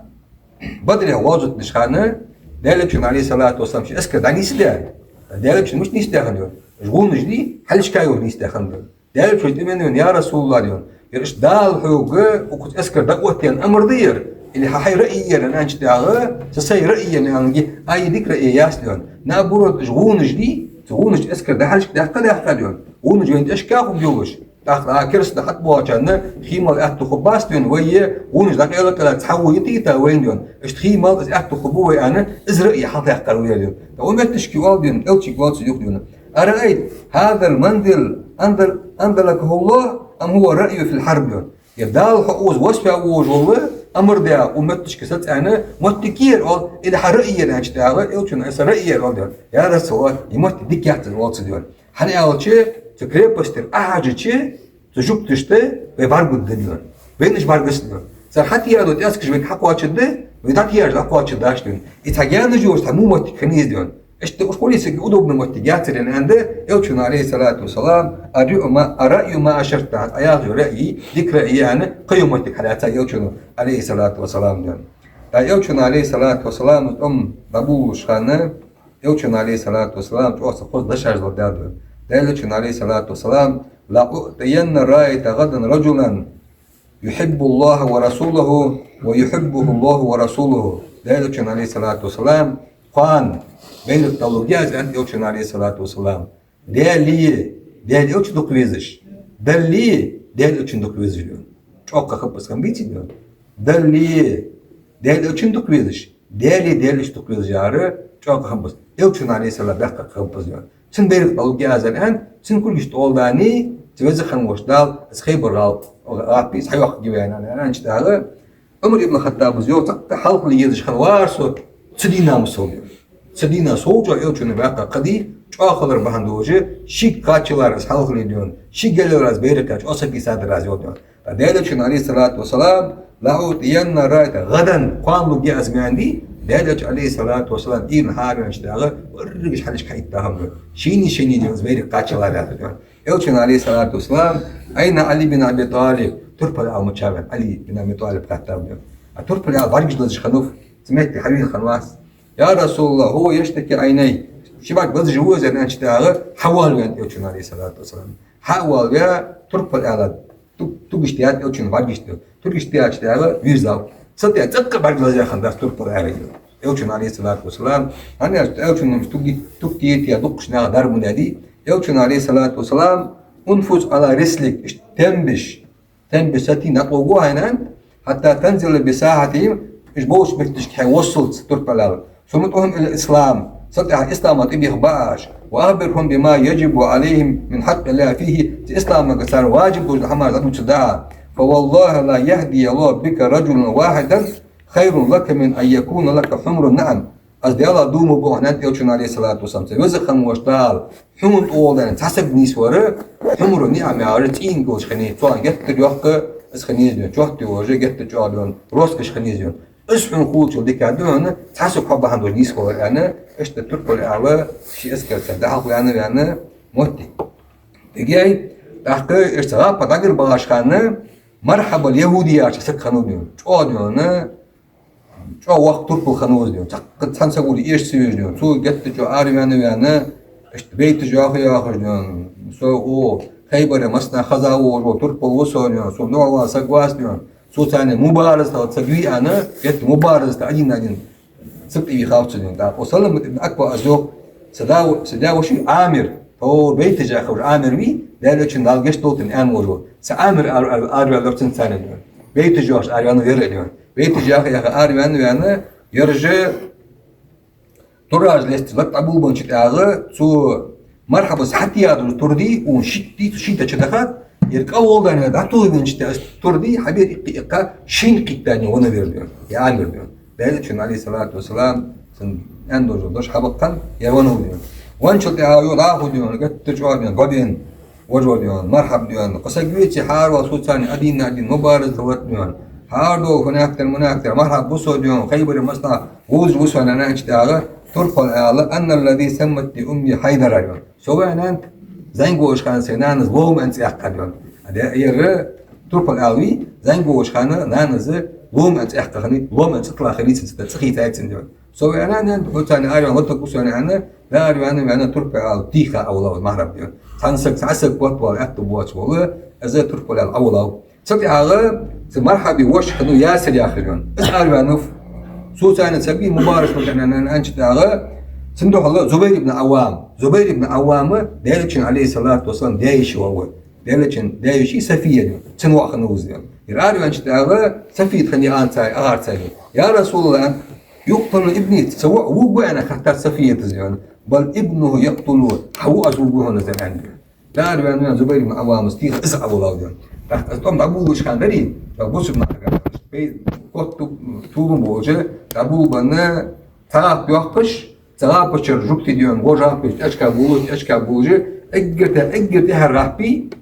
Бадре гӀазот деча хана, Даьла Элчано, Ӏалайхи ссалату вассалам, ший эскар дӀанийсдаь, Даьла Элчано мишта нийсдаь хиннад, йоах? Уж гӀонаш дий, хьалхашка йола нийсдаь хиннад, йоах. Даьла Элчано тӀавена вена: «Я РасулаллахӀ, — йоах, — ер иштта Дала хьога укхаза эскар дӀаоттаде амар дий ер, или хьа хьай раъй я ер?» аьннача тӀехьагӀа, «Са сай раъй я», аьннад, ай, дика раъй яц, йоах. Наоборот, уж гӀонаш дий, цу гӀонашца эскар дӀа хьалхашка даьккха, даьккха, йоах. ГӀонаш вайна тӀехьашка хургйолаш. ТӀаккха а кераста хьатӀабоагӀачарна хий мала аьттув хургбац, йоах, вай, гӀонаш дӀакъайла-къайла цхьа во йита, йита вайна, йоах. Иштта хий мала из аьттув хургба вай, аьнна, из раъй хьалхадаьккхар ва ер, йоах. ТӀаккха укх метташка оал, йоах, Элчага оал цо юха, йоах: «أرأيت هذا المنزل أنزل، أنزلكه الله أم هو الرأي في الحرب, йоах. Е Дала хьо укхаза васпа вожа вола, амр даь, укх метташка сацаьнна моттиг яр оал, или хьа раъй яр аьнначул тӀехьагӀа, Элчано, са раъй яр оал, йоах. Я Расулаллах, из моттиг дика яц, оал цо, йоах. ХӀана аьлча, цу крепостера Ӏохьажача, цу жугташта вай бӀаргагургда, йоах. Вайна уж бӀаргагуц, йоах. Цар хьатӀадаьдо тӀаьскаш вайга хьакхоачаргда, вай дӀатӀадаьдо дӀакхоачаргдац, йоах. Из цхьа гаьна йолаш цхьа во моттиг хиннай из, йоах. Иштта уж хулий сага удобни моттиг яцар аьнна аьннад Элчано, عليه الصلاة والسلام, الرأي ما، الرأي ما أشرت, Ӏа яхача раъй, дика раъй аьнна, кхы а моттиг хьалаьцай Элчано, عليه الصلاة والسلام, йоах. ТӀаккха Элчано, عليه الصلاة والسلام, из тӀом дӀаболалуш хана, Элчано, عليه الصلاة والسلام, чӀоагӀа цхьа хоза дешаш ладувгӀаьд. Даьла Элчано, عليه الصلاة والسلام: لأعطين الراية غدا رجلا يحب الله ورسوله ويحبه الله ورسوله. Даьла Элчано, عليه الصلاة والسلام, кхоана байракх дӀалургья аз, аьннад Элчано, عليه الصلاة والسلام. Даьлеи, Даьла Элчеи дукха везаш, Даллеи, Даьла Элчеи дукха везаш, йоах. ЧӀоагӀа кхы хӀама ба из, хӀама беций, йоах? Даллеи, Даьла Элчеи дукха везаш, Даьлеи Даьла Элчеи дукха везаш яр чӀоагӀа кхы хӀама ба из. Элчано, عليه السلام, баьккха кхы хӀама ба из, йоах. Цун байракх дӀалургья аз, аьнна, цун кулгашта оалдани, цу Веза хинна волча Дала из Хайбар гӀал-, гӀалат из хьайоаккхаргья вайна, аьнна, аьнначул тӀехьагӀа, Ӏумар ибн Хаттабас йоах: цхьаккха хьалхале езаш хиннавар со цу дийнахьа мара совгӀа, йоах. Цу дийнахьа совгӀа чӀоагӀа Элчано баьккха кхы ди, чӀоагӀа хилар бахьан долаш, шийга кхаччалца из хьалхале, йоах, шийга яллалца из байракх яь, чӀоагӀа саг ийсадар аз, йоах, йоах. ТӀаккха Даьла Элчано, عليه الصلاة والسلام: لأعطين الراية غدا, кхоана лургья аз, аьннадий, Даьла Элча, عليه الصلاة والسلام, ийрна хьаараваьнначул тӀехьагӀа, берригаш хьалхашка хьаийттад хӀама, йоах. Шийна, шийна, йоах, из байракх кхаччалца, йоах. Элчано, عليه الصلاة والسلام: أين علي بن أبي طالب? Турпал-Ӏаьла мичав, аьнна, Ӏали бин Аби ТӀалиб хаьттад, йоах. А Турпал-Ӏаьла бӀаргаш лазаш хиннав, цу метте хьавена хиннавац. يا رسول الله، هو يشتكي عينيه. Ший бӀарг лазаш ва из, аьнначул тӀехьагӀа, хьавоалаве, аьннад Элчано, عليه الصلاة والسلام. Хьавоалаве, Турпал-Ӏаьла туг-, тугаш тӀаяьд Элчан бӀаргашта. Тугаш тӀаяьчул тӀехьагӀа вийрзав. Цул тӀехьагӀа цӀаккха бӀарг лазаяь хиннадац Турпал-Ӏаьлага Элчано, عليه الصلاة والسلام. ХӀана аьлча Элчано туг-, туг тӀатеха дуккхача наха дарба ма даьдий. Элчано, عليه الصلاة والسلام: انفذ على رسلك, иштта тем беш, тем беш сатий, накъо гӀо хьайна, حتى تنزل بساحتهم, уж болча метташка хьо воссалца, Турпал-Ӏаьла. ثم ادعهم إلى الإسلام, цул тӀехьагӀа ислама тӀабеха ба Ӏа уж. وأخبرهم بما يجب عليهم من حق الله فيه, цу исламага цар важиб долча хӀамах дӀадувцаргда Ӏа. فوالله لا يهدي الله بك رجلا واحدا خير لك من أن يكون لك حمر النعم. Аз Даьлах дув буъ хьона, аьннад Элчано, عليه الصلاة والسلام, цу Веза хинна волча Дала хьона тӀагӀолла даьнна цхьа саг нийсвар, حمر النعم яхар цӀийнг йолаш хиннай, цунах геттара йоккха из хиннай из, йоах, чот йолаш, геттара чӀоагӀа, йоах, роскошь хиннай из, йоах. Из хьона хулачул дикагӀа да хьона цхьа саг хьо бахьан долаш нийсвалар, аьнна, иштта Турпал-Ӏаьла ший эскарца дӀахьалха ваьннав, ваьнна моттиг. Дегай, тӀаккха иштта гӀапа дӀагара багӀача хана, Мархьаб ал-Яхуди яхаш саг хиннав, йоах. ЧӀоагӀа, йоах, чӀоагӀа воккха турпал хиннав из, йоах. Цхьаккха цхьан саго эшаш ца веш, йоах. Цо геттара чӀоагӀа араваьнна, ваьнна, иштта байташ йоахаш, йоахаш, йоах. Со укх Хайбаре массанахьа хоза волаш вола турпал ва со, йоах. Со духьала саг вац, йоах. Со царца мубараза хила саг вий, аьнна, геттара мубараза хила, один на один саг тӀавийхав цо, йоах. ТӀаккха укх Саламат ибн Аква, аз йоах, са да-, са даь-воша Ӏамир, тхо байташ яхаш Ӏамир вий, Даьла Элчано, Дала гешт долда цунна, аьнна волаш вола. Са Ӏамир ар-, ар-, араваьннав цунца цхьана, йоах. Байташ йоахаш араваьннав ер, йоах. Байташ яха, яха араваьнна, ваьнна, ераш туража лесташ латта дӀаболабенначул тӀехьагӀа цу Мархьабас хьатӀаяь долча турдий, укхун шийтта, цу шийттача дахад, ер кӀал волдани дӀатохавеннача тӀехьа из турдий, хьабер иккха, иккха, шийна кхийттаденна веннав ер, йоах, ер Ӏамир, йоах. Даьла Элчано, عليه الصلاة والسلام, цунна аьнна долаш дола дош хьабаккха, ер веннав, йоах. Венначул тӀехьагӀа юха дӀахо, йоах, геттара чӀоагӀа, йоах, бабен, вож вар, йоах, мархьаб, йоах, кхы саг веце, хӀаравала со царца один на один мубараза хиларгда, йоах. ХӀара дола хӀанз яхийтар, мунахийтар, мархьаб ва со, йоах, Хайбаре массанахьа вовзаш ва со, аьнначул тӀехьагӀа, Турпал-Ӏаьлас: أنا الذي سمتني أمي حيدرا, йоах. Со ва, аьннад, зӀамига волча хана сай нанас Лом аьнна цӀи яьккхад, йоах. Ада ер Турпал-Ӏаьла вий, зӀамига волча хана нанас Лом аьнна цӀи яьккха хиннай, Лом аьнна цӀи тилла хиннай цунна, цӀи хийцай цунна, йоах. Со ва, аьннад, хӀанз царца араваьнна латта ва со, аьнна, дӀаараваьнна, ваьнна, Турпал-Ӏаьла тийха Ӏовоалав из мархьаб, йоах. Цхьан саг, цхьа саг котвала аьттув боацаш вола, из Турпал-Ӏаьла Ӏовоалав. Цул тӀехьагӀа цу мархьаба воша хиннав Ясир яхаш, йоах. Из араваьннав. Со царца саг вий, мубараз хилва со, аьнна, аьнначул тӀехьагӀа, цун духьала Зубайр ибн Ӏаввам. Зубайр ибн Ӏаввам Даьла Элчан, عليه الصلاة والسلام, даь-йиша воӀ ва. Даьла Элчан даь-йиша Сафия, йоах. Цун воӀ хиннав из, йоах. Ер араваьнначул тӀехьагӀа Сафият хиннай, аьннад цар, аьннад цар, йоах: يا رسول الله, يقتل ابني, са воӀ вувргвий, аьнна, хаьттад Сафиятас, йоах. بل ابنه يقتله, хьа воӀас вувргва хьона из, аьннад, йоах. ДӀаараваьннав, ваьннав, Зубайр ибн Ӏаввамас тийха из Ӏовоалав, йоах. ТӀаккха из тӀом дӀаболалуш хиннадарий, цу бусалба нахага, пей, коту, тулун болаш, дӀаболабенна, цхьа гӀап йоаккхаш, цу гӀапачара жугтий дийна, вож гӀапаш тӀехьашка болаш, тӀехьашка болаш, эггара тӀе-, эггара тӀехьара гӀап,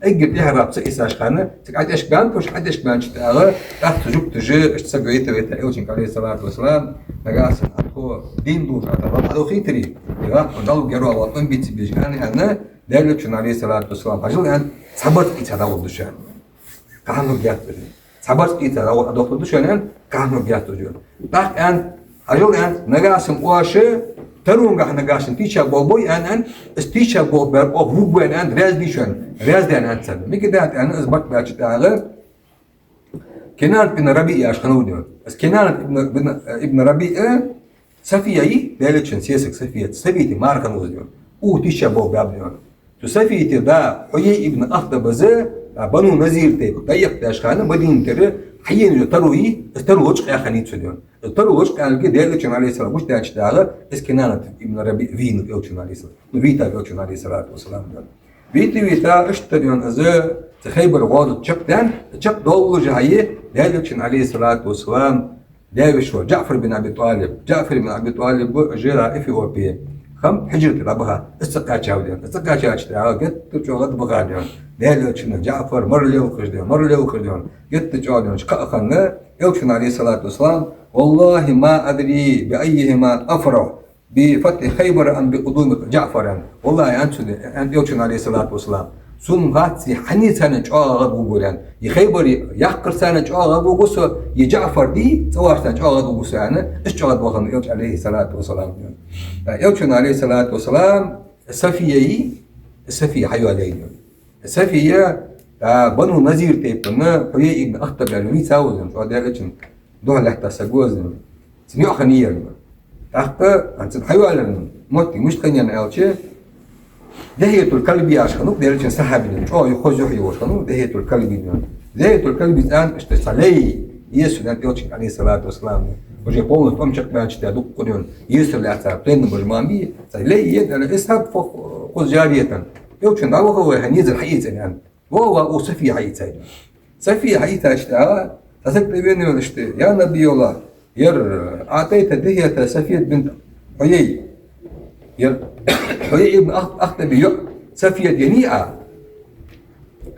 эггара тӀехьара гӀап ца Ӏийсаш хинна, цига ӀотӀехьашка баьнна, тӀехьашка баьнначул тӀехьагӀа, тӀаккха цу жугташа, иштта саг вайта, вайта, Элчанга, عليه الصلاة والسلام, нагахьа санна Ӏа тхо дийна долаш Ӏа тӀа гӀап дӀадохийтарий, из гӀап дӀалургьяр оаха, тӀом бийца безаш, аьнна, аьнна, Даьла Элчано, عليه الصلاة والسلام, хьажал, аьнна, цхьа барзкъа Ӏийца дӀагӀоргда шоана. Кхы хӀама хургьяц уж. Цхьа барзкъа Ӏийца дӀа-, дӀадохийтаргда шоана, аьнна, кхы хӀама хургьяц уж. ТӀаккха аьнна, хьажал, аьнна, нагахьа санна оаш, таронгахьа нагахьа санна тийшаболх бой, аьнна, аьнна, из тийшаболх баьр оаха вувргва, аьнна, аьнна, раьза дий шоана, раьза да, аьнна, аьннад цар. Мика даьд, аьнна, из барт баьчул тӀехьагӀа, Кинанат ибн РабиӀ яхаш хиннав из. Из Кинанат ибн, ибн, ибн РабиӀ, Сафияй, Даьла Элчан сесаг Сафият, Сафияти мар хиннав из. Укхо тийшаболх баьб из. Цу Сафияти да Хьуяй ибн Ахтаб из, а, Бану Назир тайпа, дӀаэккхадеш хинна, Мадинатера хьаена таро, из таро лочкъаяь хиннай цун. Из таро лочкъаьннилга Даьла Элчано, عليه السلام, гучадаьчул тӀехьагӀа, из Кинанат ибн РабиӀ вийнав Элчано, عليه السلام. Ну, вийтав Элчано, عليه الصلاة والسلام. Вийта, вийта, иштта дийна из, цу Хайбара гӀазот чакхдаьнна, чакхдоаллаш хьае, Даьла Элчан, عليه الصلاة والسلام, даь-веший воӀ ДжаӀфар бин Аби ТӀалиб. ДжаӀфар бин Аби ТӀалиб жира Эфиопе. Хам хьижрат дӀабаха, из цӀакхаьчав дийна. Из цӀакхаьчачул тӀехьагӀа геттара чӀоагӀа дӀабаха дийна. Даьла Элчанна ДжаӀфар мархӀалелхаш дийна, мархӀалелхаш дийна. Геттара чӀоагӀа дийна. Кхы а хинна, Элчано, عليه الصلاة والسلام: «والله ما أدري بأيهما أفرح، بفتح خيبر أم بقدوم جعفر». «ВаллахӀи, — аьннад цо, — аьннад Элчано, عليه الصلاة والسلام, — сона ма хац, хьанца царна чӀоагӀа гӀадвугаргва, аьнна. Е Хайбаре яккхарца царна чӀоагӀа гӀадвугаргва со, е ДжаӀфар дий цӀаварца царна чӀоагӀа гӀадвугаргва со», аьнна, иштта чӀоагӀа гӀадвахав Элча, عليه الصلاة والسلام. Элчано, عليه الصلاة والسلام, Сафияй, Сафия хьайоалаяьй. Сафия, а, Бану Назир тайпан Хьуяй ибн Ахтаб яхаш вийцав из, чӀоагӀа Даьла Элчан духьаллаьтта саг ва из. Цун йоӀ хиннай ер. ТӀаккха, а, цун хьайоалаяра моттиг мишта хиннай аьлча, Дихьятул Калби яхаш хиннав Даьла Элчан сахьабий, чӀоагӀа хоза юхь йолаш хиннав Дихьятул Калби. Дихьятул Калбе аьннад, иштта цхьа лай еза сона, аьннад, Элчанга, عليه الصلاة والسلام. Уже полностью тӀом чакхбаьнначул тӀехьагӀа дукха дийна езар лаьцар, пленна баьнна мами, цхьа лай еза, аьнна, اذهب فخذ جارية. Элчано: «ДӀаваха вай, хьа езар хьаийца», аьннад. Ва, ва, укх Сафия хьаийцай. Сафия хьаийцачул тӀехьагӀа цхьа саг тӀавена велаш: «يا نبي الله, ер أعطيت دحية صفية بنت حيي, ер Хьуяй ибн Ах-, Ахтаба йоӀ Сафият еннай Ӏа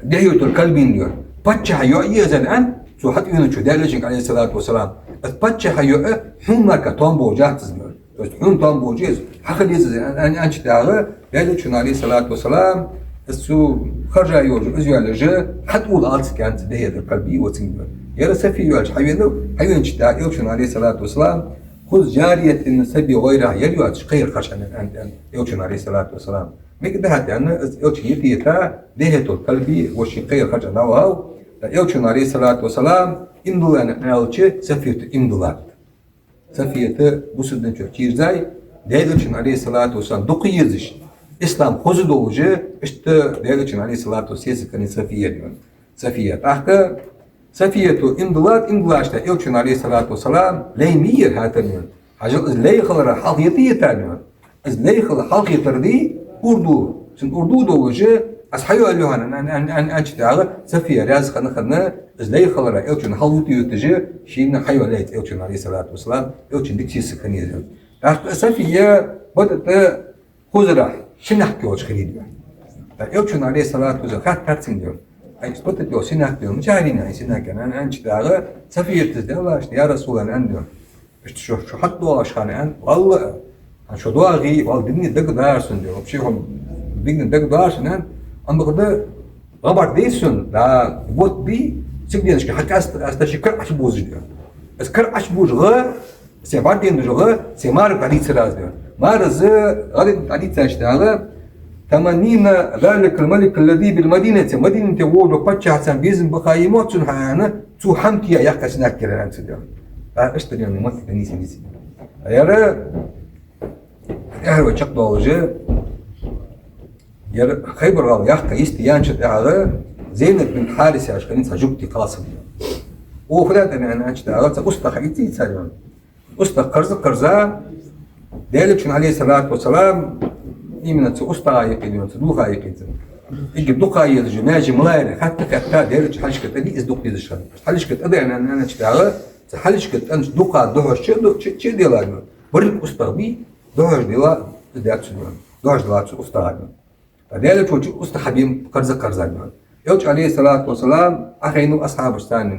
Дихьятул Калбина, ер паччахьа йоӀ я из», аьнна, цо хьатӀавенача Даьла Элчанга, عليه الصلاة والسلام. Из паччахьа йоӀ хьона мара тоам болаш яц из, аьнна. То есть хьона тоам болаш я из, хьа хила еза из, аьнна, аьнна, аьнначул тӀехьагӀа, Даьла Элчано, عليه الصلاة والسلام, из цо хержа йолаш, из йоалаеш, хьатӀавола алацар, аьннад цу Дихьятул Калбе, ва цунга. Ер Сафия йоалаеш хьавенав, хьавеначул тӀехьагӀа Элчано, عليه الصلاة والسلام: «خذ جارية من السبي غيرها, ер йоацаш кхыяр харжа», аьннад, аьннад Элчано, عليه الصلاة والسلام. Мика даьд, аьнна, из Элчано йита-йита, Дихьятул Калби воша кхыяр харжа дӀавахав. Элчано, عليه الصلاة والسلام, иман диллад аьнна аьлча, Сафията иман диллад. Сафията бусалба дина чу чийрзай, Даьла Элчано, عليه الصلاة والسلام, дукха езаш, ислам хоза долаш, иштта Даьла Элчан, عليه الصلاة والسلام, сесаг хиннай Сафия, аьнна. Сафия. ТӀаккха Сафията иман диллад, иман диллачул тӀехьагӀа Элчано, عليه الصلاة والسلام, лай ма йий ер хӀаьта, аьнна. Хьажал, из лай хилара хьалха йита-йита, аьнна. Из лай хилар хьалха йитар дий, урду, цун урду долаш, аз хьайоалаю хьона, аьнна, аьнна, аьнна, аьнначул тӀехьагӀа, Сафия раьза хинна, хинна, из лай хилар Элчано хьалха йита-йиташ, шийна хьайоалаяьй Элчано, عليه الصلاة والسلام, Элчан дика сесаг хиннай из. ТӀаккха Сафия бата тӀа хозарахьа синахка йолаш хиннай. ТӀаккха Элчано, عليه الصلاة والسلام, хаьттад цунга: «Ай, из бата тӀа йола синахка йола мичара хиннай хьа синахка?» аьнна, аьнначул тӀехьагӀа, Сафията дӀааллаш: «Я РасулаллахӀ, — аьннад, — шо, шо хьатӀадоагӀаш хана, — аьннад, — валлахӀи, хьа шо доагӀий, валлахӀи, динна дагадоагӀар сона, — аьннад, — вообще хьона динна дагадоагӀар сона, — аьннад, — амма бакъда гӀа бӀаргадайра сона, да, бутт бий, сигаленашка хьакъаьста, къаьста ший кара Ӏочубузаш, — аьннад. — Из кара Ӏочубузаш гӀа сай бӀаргадайна долаш гӀа сай марага дӀадийцар аз, — аьннад. — Марас гӀа дӀадийцачул тӀехьагӀа, تمنين ذلك الملك الذي بالمدينة, Мадинате вола паччахьа царна безам баха йиш ма яц хьона, — аьнна, — цо хӀама тӀа яьккха синахка яр», аьннад цо. ТӀаккха иштта дийна моттиг да нийса, нийса. Ер тӀехьара вай чакхдоалаш, ер Хайбар гӀала яккха йисте яьнначул тӀехьагӀа, Зайнаб бинт Хьарис яхаш хиннай цхьа жугти кхалсаг. Укхо фу даьд аьнна аьлча, тӀехьагӀа цхьа устагӀа хьаийцай цар, аьнна. УстагӀа кхерза-кхерза, Даьла Элчано, عليه الصلاة والسلام, именно цу устагӀа юкъе, цу дулха юкъе, цу Эггара дукха езаш йола маьже мала я аьнна хатта-хатта, Даьла Элчан хьалхашка тӀа дий из дукха дезаш хиннар. Хьалхашка тӀа да аьнна, аьнначул тӀехьагӀа, цу хьалхашка тӀа дукха духьаш чу, чу, чу делла йола. Барриг устагӀа бий, духьаш делла, из дац цун. Духьаш делла цу устагӀа. ТӀаккха Даьла Элча волча устагӀа хьабена кхарза-кхарза йола. Элча, Ӏалайхи ссалату вассалам, Ӏохайна асхьабашца цхьана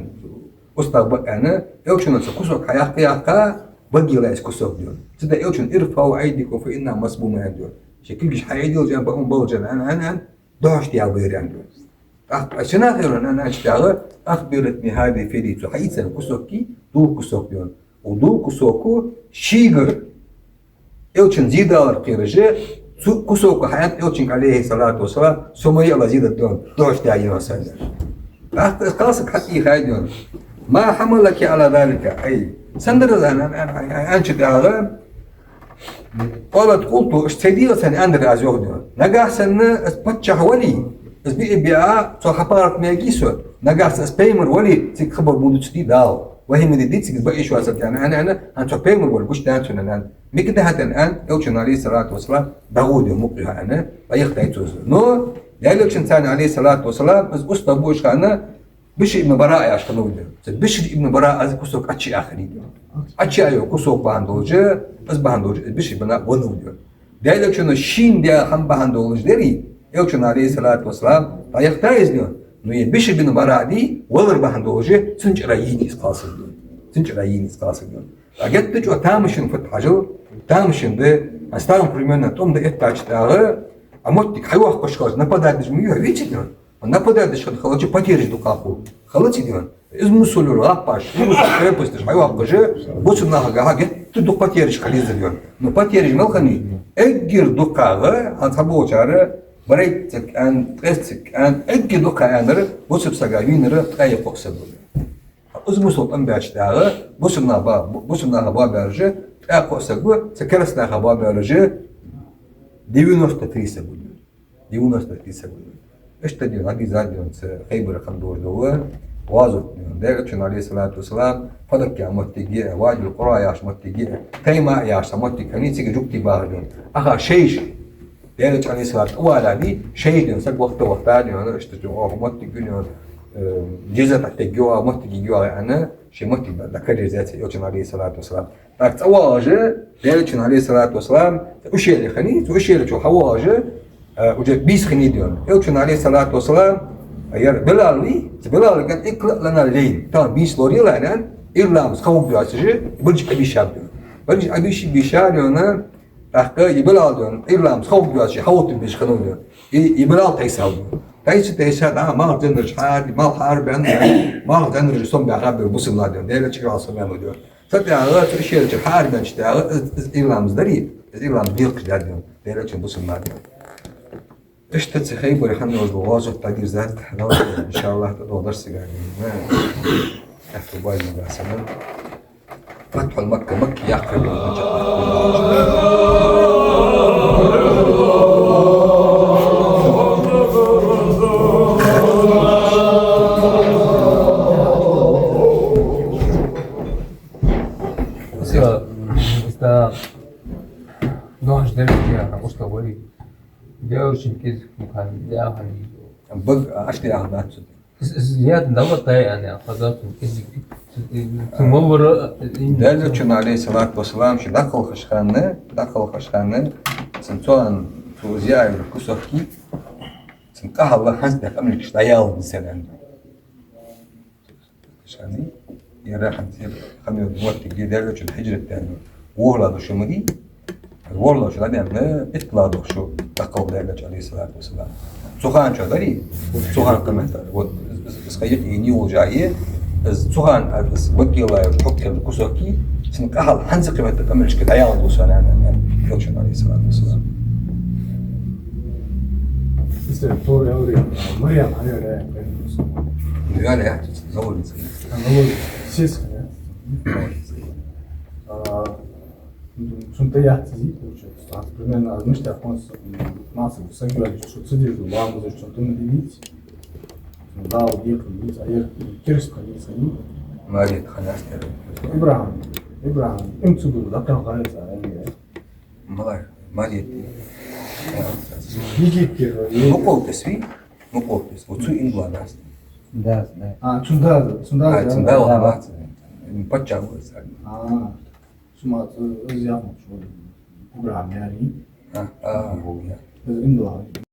устагӀа ба аьнна, Элчано цхьа кусок хьаяккха-яккха, багийла из кусок, дий хьона. Цудухьа Элчано: «ارفعوا أيديكم فإنها مسمومة», аьннад, дий хьона. Шоай кулгаш хьаайдийла, баам болаш, аьнна, аьнна, аьнна, духьаш де яьлар, аьннад, дий хьона. ТӀаккха цу наха хӀара аьнначул тӀехьагӀа: «أخبرتني هذه في يدي», цо хьаийцар кусок, дулх кусок, дий хьона. Укх дулх кусоко шийгара Элчан зе далар кхераш, цу кусоко хьааьннад Элчанга, Ӏалайхи ссалату вассалам, со ма йиъалла зе дергда, духьаш де яьннай со, аьнна. ТӀаккха из кхалсаг хьатӀехьа хайден: «ما حملك على ذلك؟» Ай, сенна дар из, аьнна, аьнначул тӀехьагӀа, «قالت: قلت», иштта цо дийцар санна, аьннадар аз, йоах, дий хьона. Нагахьа санна из паччахь вале, из биъ биъа цо хьапаргӀата мегаргдий со, нагахьа санна из пайхамар вале, цига хабар ма дувцаргдий Дала. Вахьи ма дергдий цига, из бакъ йиш йоацилга, аьнна, аьнна, аьнна, хӀанз цо пайхамар вале гуш дац цунна, аьнна. Мегаргда хӀаьта, аьнна, Элчано, Ӏалайхи ссалату вассалам, дӀагӀо, дий хьона, мукъа юха, аьнна, дӀаяхийтай цо из. Но Даьла Элчанца, Ӏалайхи ссалату вассалам, из устагӀа буаш хинна, Бишр ибн Бараъ яхаш хиннав, дий хьона. Цу Бишр ибн Бараъа из кусок Ӏочуяьхар, дий хьона. Ӏочуяьха кусок бахьан долаш, из бахьан долаш, из Бишр ибн Бараъ веннав, дий хьона. Даьла Элчано шийна даь хӀама бахьан долаш дар, Элчано, Ӏалайхи ссалату вассалам, дӀаяхийтай из, дий хьона. Но из Бишр ибн Бараъ, дий, валар бахьан долаш, цун чӀара йийнай из кхалсаг, дий хьона. Цун чӀара йийнай из кхалсаг, дий хьона. А геттара чӀоагӀа тамашийна фуд хьажал, тамашийна да, а стагана примерно тӀом да эттача тӀагӀа, а моттиг хьайоаккхаш хилча, нападать деш ма вий хьо, веций, дий хьона. Нападать деш хилча, потеряш дукха хул. Хилаций, дий хьона. Из мусулман гӀаппаш, из мусулман крепосташ хьайоаккхаш, бусалба нахагахьа геттара дукха потеряш хила езар, дий хьона. Но потеряш мел хиннай? Эггара дукхагӀа, хӀанз цхьаболчар, барайтта саг аьнна, ткъеста саг аьнна, эггара дукха аьннар, бусалба сага вийнар ткъаь кхо саг ва. Из мусулман тӀом баьча тӀагӀа, бусалба нах ба, бусалба наха боабаьраш ткъаь кхо саг ва, цу кераста наха боабаьраш девяносто три саг ва. Девяносто три саг ва. Иштта, дий хьона, хьадийцад, дий хьона, цу Хайбаре хинна долаш дола гӀазот, дий хьона. Даьла Элчано, Ӏалайхи ссалату вассалам, Фадакъ яха моттиг я, Вадил Къура яхаш моттиг я, Тайма яхаш цхьа моттиг хиннай, цига жугтий бахаш, дий хьона. Аха шоаш, Даьла Элча, Ӏалайхи ссалату, тӀавалале, шоаш, дий хьона, саг вахийта-вахийта, дий хьона, иштта, дий хьона, оаха моттиг я, дий хьона, э, джизья тӀатегги оаха, моттиг йига оаха, аьнна, шоай моттиг дӀакарайир, яц Элчано, Ӏалайхи ссалату вассалам. ТӀаккха цӀавоагӀаш, Даьла Элчано, Ӏалайхи ссалату вассалам, ущелье хиннай, цу ущелье чу хьавоагӀаш, э, уже бийса хиннай, дий хьона. Элчано, Ӏалайхи ссалату вассалам, ер Билал вий, цу Билала кӀант: «اقلع لنا الليل». Тахан бийса лораелахь, аьнна, Ӏуйра ламаза ха хургдоацаш, биржа Ӏобийшаб, дий хьона. Биржа Ӏобийша, бийша, дий хьона, тӀаккха из Билал, дий хьона, Ӏуйра ламаза ха хургдоацаш, хьавоттаргболаш хиннав, дий хьона. Из, из Билал тайсав, дий хьона. Тайса, тайса, дӀа малх деннараш хьаара, малх хьаарабаьнна, малх деннараш сомабаьхаб бусалба нах, дий хьона. Даьла Элча, Ӏалайхи ссалам, дий хьона. Цу тӀехьагӀа цу ущелье чура хьаарабаьннача тӀехьагӀа, из, из Ӏуйра ламаз дарий, из Ӏуйра ламаз декхаш дар, дий хьона, Даьла Элчан бусалба нах, дий хьона. Иштта цу Хайбаре хинна долаш дола гӀазот дӀадийрзад, иншааллахӀ, тӀадоагӀа дарсага, дий хьона. Ахьа базин гасана. Фатхьул Макка, Макка яккхар долча. Ца, ца, духьаш деррига яха, устагӀа вале. Девушин кӀезига мукъан яхани. Бага ашти яханац. З-, з-, зият дала тай ан яха, хазатун кӀезига. Цу мовара, э, Даьла Элчано, Ӏалайхи ссалату вассалам, ший дӀакхалхаш хана, дӀакхалхаш хана, цун цоан, цу зиаевра кусок, цун къахьалла хӀанз тӀа къамаргаш дӀаяла дисар аьнна. Шани, яра хӀанз ер хинна йола моттиг я, Даьла Элчан хьижрат даьнна ворхӀлагӀа шу ма дий, ворхӀлагӀа шу дӀадаьнна, итталагӀа шу дӀакхалха Даьла Элча, Ӏалайхи ссалату вассалам. Цу хана чу дарий, цу хана къамаьл дар. Вот, из, из, из хайх йийна йолча, из цу хана, а, из бакъелай хьукъел кусок, цун къахьалла хӀанз къамаьл дар, къамаргашка дӀаяла дисар аьнна, аьнна, Элчано, Ӏалайхи ссалату вассалам. Истер Тора ялри, Марьям хьаяра, Ну, я, я, говорится. А, ну, вот, сиска, да? А, ну, сум та яхти, получается. А, примерно, а, знаешь, так он с-, м, нацию саграли, что цидир, ламу, за что ты надевить. Ну, да, вот ехал, а я, кирс, конечно, не. Мария Ханастер. Ибрахим, Ибрахим, им цугу, да, там, а, я. Малар, Мария, Египте вар. Мукъалдас вий? Мукъалдас. Вот цу иман долаш. Да, да. А, цун дас, цун дас, А, да? Цун да, Да. Ва, ва. Паччахь ва из. А, цу ма, цу, из яхаш ва. Ибрахим яри. А, а, я. Из иман долаш.